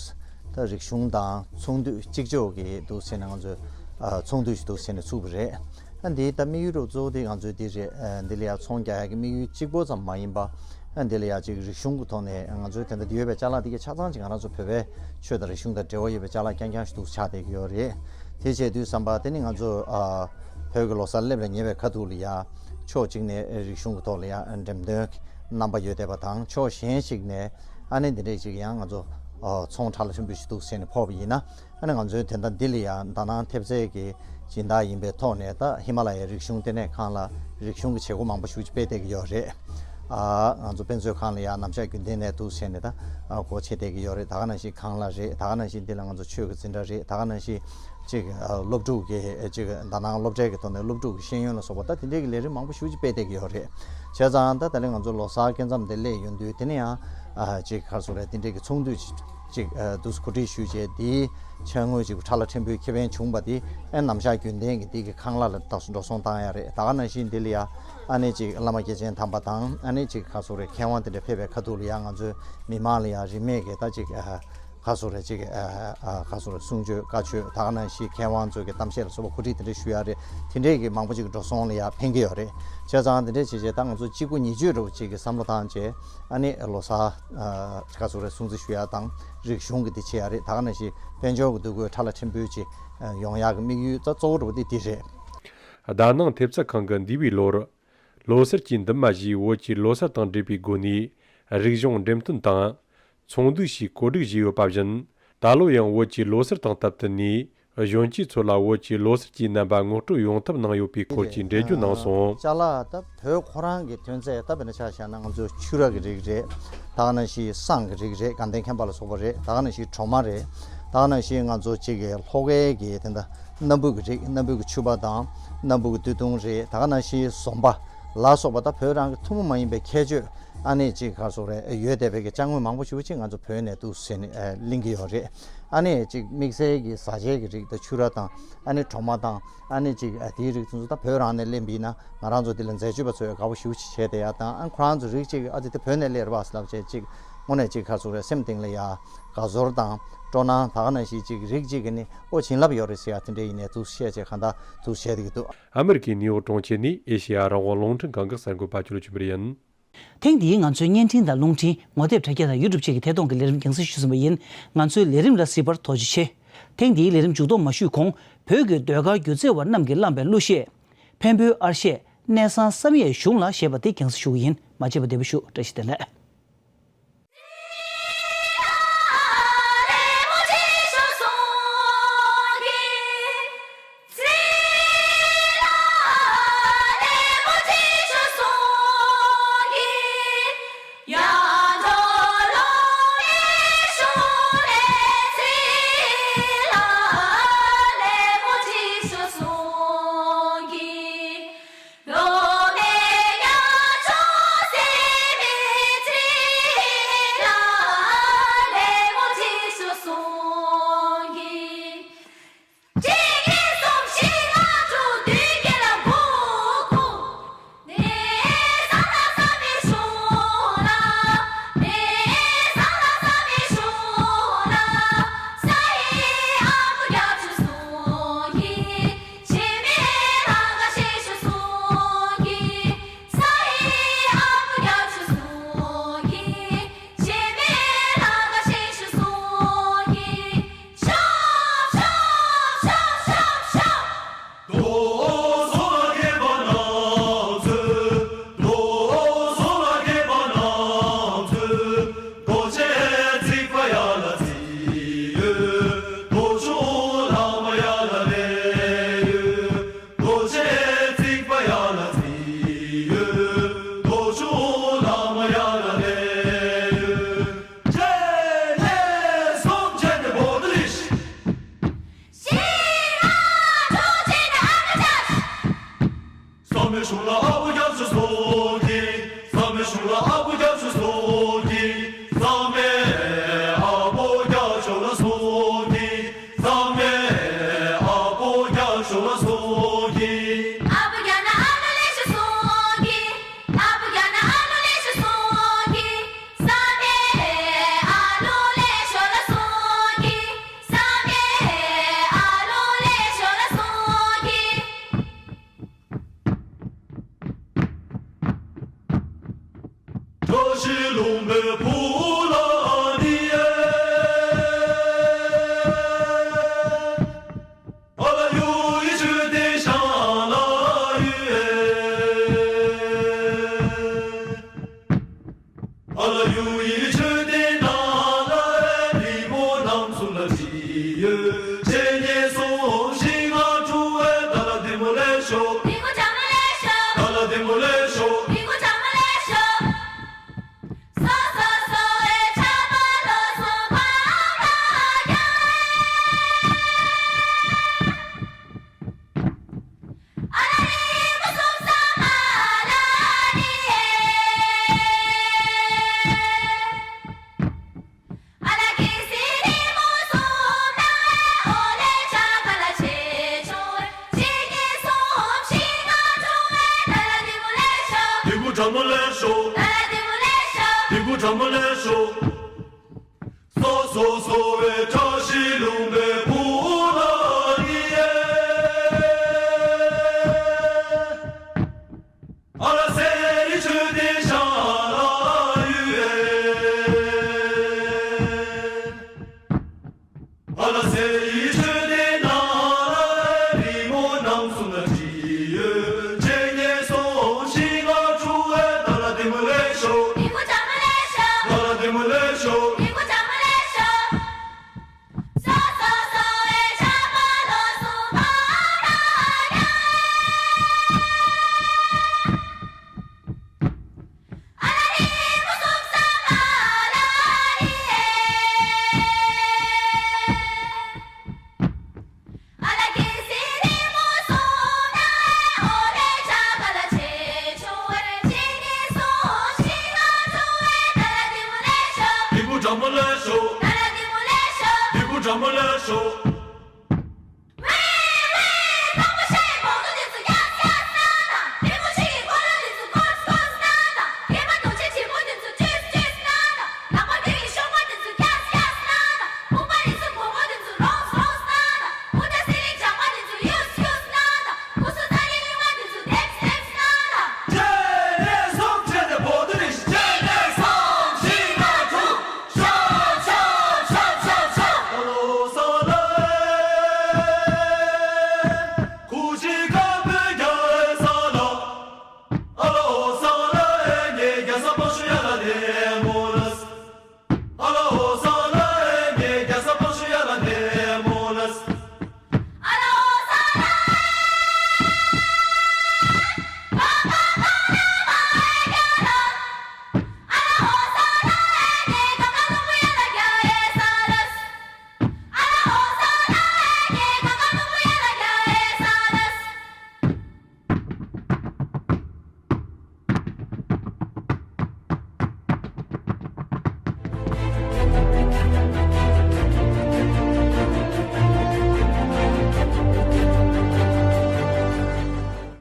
ད་རིག་གཞུང་དང་ཚོང་འདུས་གཅིག་ལྕོགས་ཀྱི་འདུག་ཟེར་ནས་ང་ཚོས་ཨ་ཚོང་འདུས་ཤིག་འདུག་ཟེར་ནས་ཚུགས་པ་རེད། ཨ་འདི་ད་དམིགས་ཡུལ་རུ་གཙོ་བོ་དེ་ང་ཚོའི་འདི་རེད། ཨ་འདི་ལ་ཡ་ཚོང་རྒྱག་ཡ་གི་དམིགས་ཡུལ་གཅིག་པོ་ཙམ་མ་ཡིན་པ། ཨ་འདི་ལ་ཡ་ཅིག་རིག་གཞུང་གི་ཐོག་ནས་ང་ཚོའི་དེ་འདྲ་ཡོད་པའི་ཅ་ལག་དེ་གའི་ཆ་ཚང་ཅིག་ང་རང་ཚོ་བོད་པའི་ཆོས་དང་རིག་གཞུང་དང་འབྲེལ་བ་ཡོད་པའི་ཅ་ལག་རྐྱང་རྐྱང་ཞིག་འདུག་ཆགས་བསྡད་ཀྱི་ཡོད་རེད། དེ་བྱས་དུས་ཙམ་པ་དེ་ནི་ང་ཚོ་ཨ་བོད་ཀྱི་ལོ་གསར་སླེབས་ལ་ཉེ་བའི་ཁ་ཐུག་ལ་ཡ་ཕྱོགས་གཅིག་ནས་རིག་གཞུང་གི་ཐོག་ལ་ཡ་འགྲེམས་སྟོན་གྱི་རྣམ་པ་ཡོད་བསྡད་པ་དང་། ཕྱོགས་གཞན་ཞིག་ནས་ཨ་ནི་འདི་འདྲས་ཅིག་ཡང་ང་ཚོ་ཨ་ཚོང་ཁྲ་ལ་ཧྲིལ་པོ་ཞིག་འདུག་ཟེར་ནས་ཕོག་པ་ཡིན་ན། ཨ་ནི་ང་ཚོའི་དེ་འདྲ་འདི་ལ་ཡང་དཱ་ནང་ཐེབས་རྩའི་གི་སྦྱིན་བདག་ཡིན་པའི་ཐོག་ནས། ད་ཧི་མ་ལ་ཡའི་རིག་གཞུང་ལྟེ་གནས་ཁང་ལ་རིག་གཞུང་གི་བྱེད་སྒོ་མང་པོ་ཞེ་པོ་ཅིག་སྤེལ་བསྡད་ཀྱི་ཡོད་རེད། ཨ་ང་ཚོ་དཔེ་མཛོད་ཁང་ལ་ཡང་ནམ་ཞག་རྒྱུན་ལྡན་ནས་འདུག་ཟེར་ནས་ད་ཨ་སྒོ་ཕྱེ་བསྡད་ཀྱི་ཡོད་རེད། ད་ག་ནང་བཞིན་ཁང་གླ་རེད། ད་ག་ནང་བཞིན་འདི་ལ་ང་ཚོ་ཆོས་ཀྱི་འཛིན་གྲྭ་རེད། ད་ག་ནང་བཞིན་ཅིག་ཨ་སློབ་ཕྲུག་གི་ཅིག་དཱ་ནང་སློབ་གྲྭའི་གི་ཐོག་ནས་སློབ་ཕྲུག་གི་ཤེས་ཡོན་ལ་སོགས་པ། ད་དེ་འདྲའི་གི་ལས་རིམ་མང་པོ་ཞེ་པོ་ཅིག་སྤེལ་བསྡད་ཀྱི་ཡོད་རེད། བྱས་ཙང་ད་ད་ལན་ང་ཚོ་ལོ་གསར་སྐབས་མཚམས་དེ་སླེབས་ཡོང་དུས། དེ་ནས་ཡང་ཨ་ཅིག་ག་རེ་ཟེར་དགོས་རེད། དེ་འདྲའི་གི་ཚོགས་འདུ་ཅིག་ཅིག་ཨ་འདུག་སེ་གོ་སྒྲིག་ཞུས་བྱས། དེའི་ཕྱག་དངུལ་ཅིག་ཁྲ་ལ་ཕྲན་བུའི་ཁེ་ཕན་བྱུང་བ་དེ་ཨ་ནམ་ཞག་རྒྱུན་ལྡན་གྱི་དེ་གི་ཁང་གླ་ལ་ད་འགྲོ་སོང་བཏང་ཡ་རེད། ད་ག་ནང་བཞིན་དེ་ལ་ཡ་ཨ་ནི་ཅིག་བླ་མ་སྐྱེས་ཆེན་དམ་པ་དང་། ཨ་ནི་ཅིག་ག་རེ་ཟེར་དགོས་རེད། མཁས་དབང་དེ་འདྲ་ཕེབས་པའི་ཁ་ཐུག་ལ་ཡ་ང་ཚོའི་མི་མང་ལ་ཡ་རིན་མེད་ཀྱི་ད་ཅིག་ཨ་ག་རེ་ཟེར་དགོས་རེད། ཅིག་ཨ་ཨ་ག་རེ་ཟེར་དགོས་རེད། གསུང་ཆོས་བཀའ་ཆོས། ད་ག་ནང་བཞིན་མཁས་དབང་ཚོ་གི་གཏམ་བཤད་ལ་སོགས་པ་གོ་སྒྲིག་དེ་འདྲ་ཞུ་ཡ་རེད། དེ་འདྲའི་གི་མང་པོ་ཅིག་འགྲོ་སོང་ལ་ཡ་ཕན་གྱི་ཡོད་རེད། བྱས་ཙང་དེ་འདྲ་བྱས་བྱས་ད་ང་ཚོ་གཅིག་པུ་ཉེས་སྤྱོད་འདྲ་བོ་ཅིག་གི་བསམ་བློ་བཏང་བྱས། ཨ་ནི་ལོ་གསར་ཨ་ག་རེ་ཟེར་དགོས་རེད། སྲུང་བརྩི་ཞུ་ཡ་དང་རིག་གཞུང་གི་དེ་བྱེད་ཡ་རེད། ད་ག་ནང་བཞིན་དཔལ་འབྱོར་གྱི་འདུ་འགོད་ཁྲ་ལ་ཕྲན་བུ་ཅིག་ཡོང་ཡག་གི་དམིགས་ཡུལ་ད་གཙོ་བོ་འདྲ་བོ་དེ་དེ་རེད། དཱ་ནང་ཐེབས་རྩ་ཁང་གིས་འདས་པའི་ལོར་ལོ་གསར་གྱི་འདུན་མ་བཞེས། བོད་ཀྱི་ལོ་གསར་དང་འབྲེལ་བའི་སྒོ་ནས་རིག་གཞུང་འགྲེམས་སྟོན་དང་ཚོགས་འདུ་ཞིག་གོ་སྒྲིག་བྱས་ཡོད་པ་བཞིན། ད་ལོ་ཡང་བོད་ཀྱི་ལོ་གསར་དང་སྟབས་བསྟུན་ནས་གཞོན་སྐྱེས་ཚོ་ལ་བོད་ཀྱི་ལོ་གསར་གྱི་རྣམ་པ་ངོ་སྤྲོད་ཡོང་ཐབས་གནང་ཡོད་པའི་སྐོར་གྱི་འགྲེལ་བརྗོད་གནང་སོང་། ཅ་ལག་ད་བོད་ཁོ་རང་གི་ཐོན་རྫས། ད་དཔེར་ན་ཆ་བཞག་ན་ང་ཚོ་ཕྱུ་ར་གི་རིགས་རེད། ད་ག་ནང་བཞིན་བསང་གི་རིགས་རེད། དགའ་ལྡན་མཁན་པ་ལ་སོགས་པ་རེད། ད་ག་ནང་བཞིན་གྲོ་མ་རེད། ད་ག་ནང་བཞིན་ང་ཚོ་གཅིག་གི་ལྷོ་ཁའི་གི་དེ་འདྲ་སྣ་བུག་གི་རིགས། སྣ་བུག་གི་ཕྱུ་པ་དང་སྣ་བུག་གི་སྟོད་ཐུང་རེད། ད་ག་ནང་བཞིན་ཟོམ་པ་ལ་སོགས་པ། ད་བོད་རང་གི་ཐུན་མོང་མ་ཡིན་པའི་ཁྱད་ཆོས། ཨ་ནི་ཅིག་ག་རེ་ཟེར་དགོས་རེད། ཡོད་བསྡད་པའི་གི་ཅ་དངོས་མང་པོ་ཞེ་པོ་ཅིག་ང་ཚོ་བོད་ནས་འདུག་སེ་ནས་ཨ་ལེན་གྱི་ཡོད་རེད། ཨ་ནི་ཅིག་དམིགས་བསལ་གྱི་བཟའ་བཅའི་གི་རིགས་དང་། ཕྱུ་ར་དང་། ཨ་ནི་གྲོ་མ་དང་། ཨ་ནི་ཅིག་ཨ་དེའི་རིགས་དེ་ཚོ་ད་བོད་རང་ནས་ལེན་པ་ཡིན་ན་ང་རང་ཚོ་འདི་ལ་འཛད་སྤྱོད་པ་ཚོས་དགའ་པོ་ཞེ་པོ་ཅིག་བྱས་བསྡད་ཡ་དང་། ཨ་ཁོ་རང་ཚོ་རིགས་ཅིག་ཨ་ཙི་དེ་བོད་ནས་སླེབས་རེད་པ་ཟེར་ལབ་བྱས། ཅིག་དངོས་གནས་ཅིག་ག་རེ་ཟེར་དགོས་རེད། སེམས་གཏིང་ལ་ཡ་དགའ་ཚོར་དང་སྤྲོ་སྣང་། ད་ག་ནང་བཞིན་ཅིག་རིགས་ཅིག་གི་ནི་ཨོ་བྱིན་རླབས་ཡོད་རེད་ཟེར་ཡ་དེ་འདྲ་ཡིན་ནའི་འདུག་བཤད་བྱས་གང་ལྟར་འདུག་བྱས་བསྡད་ཀྱི་འདུག། ཨ་མི་རི་ཀའི་ནིའུ་ཡོག་གྲོང་ཁྱེར་ནས་ཨེ་ཤེ་ཡ་རང་དབང་རླུང་འཕྲིན་ཁང་གི་གསར་འགོད་པ་ཆོས་ལོ་ཆོས་འཕེལ་ཡིན། ཐེངས་འདིའི་ང་ཚོའི་བརྙན་འཕྲིན་དང་རླུང་འཕྲིན་ངོ་དེབ་དྲ་རྒྱ་དང་ཡུ་ཊུབ་བཅས་ཀྱི་ཐད་གཏོང་གི་ལས་རིམ་རྒྱང་སྲིང་ཞུས་ཟིན་པ་ཡིན། ང་ཚོའི་ལས་རིམ་ལ་གཟིགས་པར་ཐུགས་རྗེ་ཆེ། ཐེངས་འདིའི་ལས་རིམ་མཇུག་སྡོམ་མ་ཞུས་གོང་། བོད་ཀྱི་ཟློས་གར་སྒྱུ་རྩལ་བ་རྣམས་ཀྱིས་བླངས་པའི་གླུ་གཞས། འཕན་པོའི་ཨར་གཞས། གནས་བཟང་བསམ་ཡས་གཞུང་ལ་ཞེས་པ་དེ་རྒྱང་སྲིང་ཞུ་གི་ཡིན། མ་བརྗེད་པ་བདེ་པོ་ཞུ། བཀྲ་ཤིས་བདེ་ལེགས། གཞུང་ལ་ཨ་ཁུ་རྒྱ་མཚོ་སོགས་ཀྱིས། བསམ་པའི་གཞུང་ལ་ཨ་ཁུ་རྒྱ་མཚོ་སོགས་ཀྱིས། བསམ་པའི་ཨ་ཁུ་རྒྱ་མཚོ་ལ་སོགས་ཀྱིས། བསམ་པའི་ཨ་ཁུ་རྒྱ་མཚོ་ལ་སོགས་ཀྱིས། ཨ་ཁུ་རྒྱ་ན་ཨ་ལོ་ལེ་ཤོ་སོགས་ཀྱིས། ཨ་ཁུ་རྒྱ་ན་ཨ་ལོ་ལེ་ཤོ་སོགས་ཀྱིས། བསམ་པའི་ཨ་ལོ་ལེ་ཤོ་ལ་སོགས་ཀྱིས། བསམ་པའི་ཨ་ལོ་ལེ་ཤོ་ལ་སོགས་ཀྱིས། བཀྲ་ཤིས་ལྷུན་པོའི་བུ་ལ་ནི། ཨ་ལ་ཡུ་ཡི་ཆོས་ལྡན་ཞང་ལ་ཡུ། ཨ་ལ་ཡུ་ཡི་ཆོས་ལྡན་ནང་ལ་རི་མོ་རྣམ་གསུམ་ལ་བྲིས་ཡོད། ཆེ་ཉེ་སོང་ཞིང་ང་གྲུ་བའི་ཏ་ལ་ལྡེ་མོ་ལེ་ཤོ། ལྡེ་མོ་གྲ་མོ་ལེ་ཤོ། ཏ་ལ་ལྡེ་མོ་ལེ་ཤོ། ལྡེ་མོ་གྲ་མོ་ལེ་ཤོ། སོ་སོ་སོ་བའི་ཆ་པ་ལོ་སོ་པ་པ་ཀྱང་། ཨ་ལ་རི་མོ་གསུམ་ས་མ་ལ་ནི། ཨ་ལ་གི་སི་རི་མོ་གསུམ་ན་ཨོ་ལེ་ཆ་ག་ལ་ཆེ་ཆུང་ཆེ་ཉེ་སོང་ཞིང་ང་གྲུ་བའི་ཏ་ལ་ལྡེ་མོ་ལེ་ཤོ། ལྡེ་མོ་གྲ་མོ་ལེ་ཤོ། ཏ་ལ་ལྡེ་མོ་ལེ་ཤོ། ལྡེ་མོ་གྲ་མོ་ལེ་ཤོ། སོ་སོ་སོ་བའི་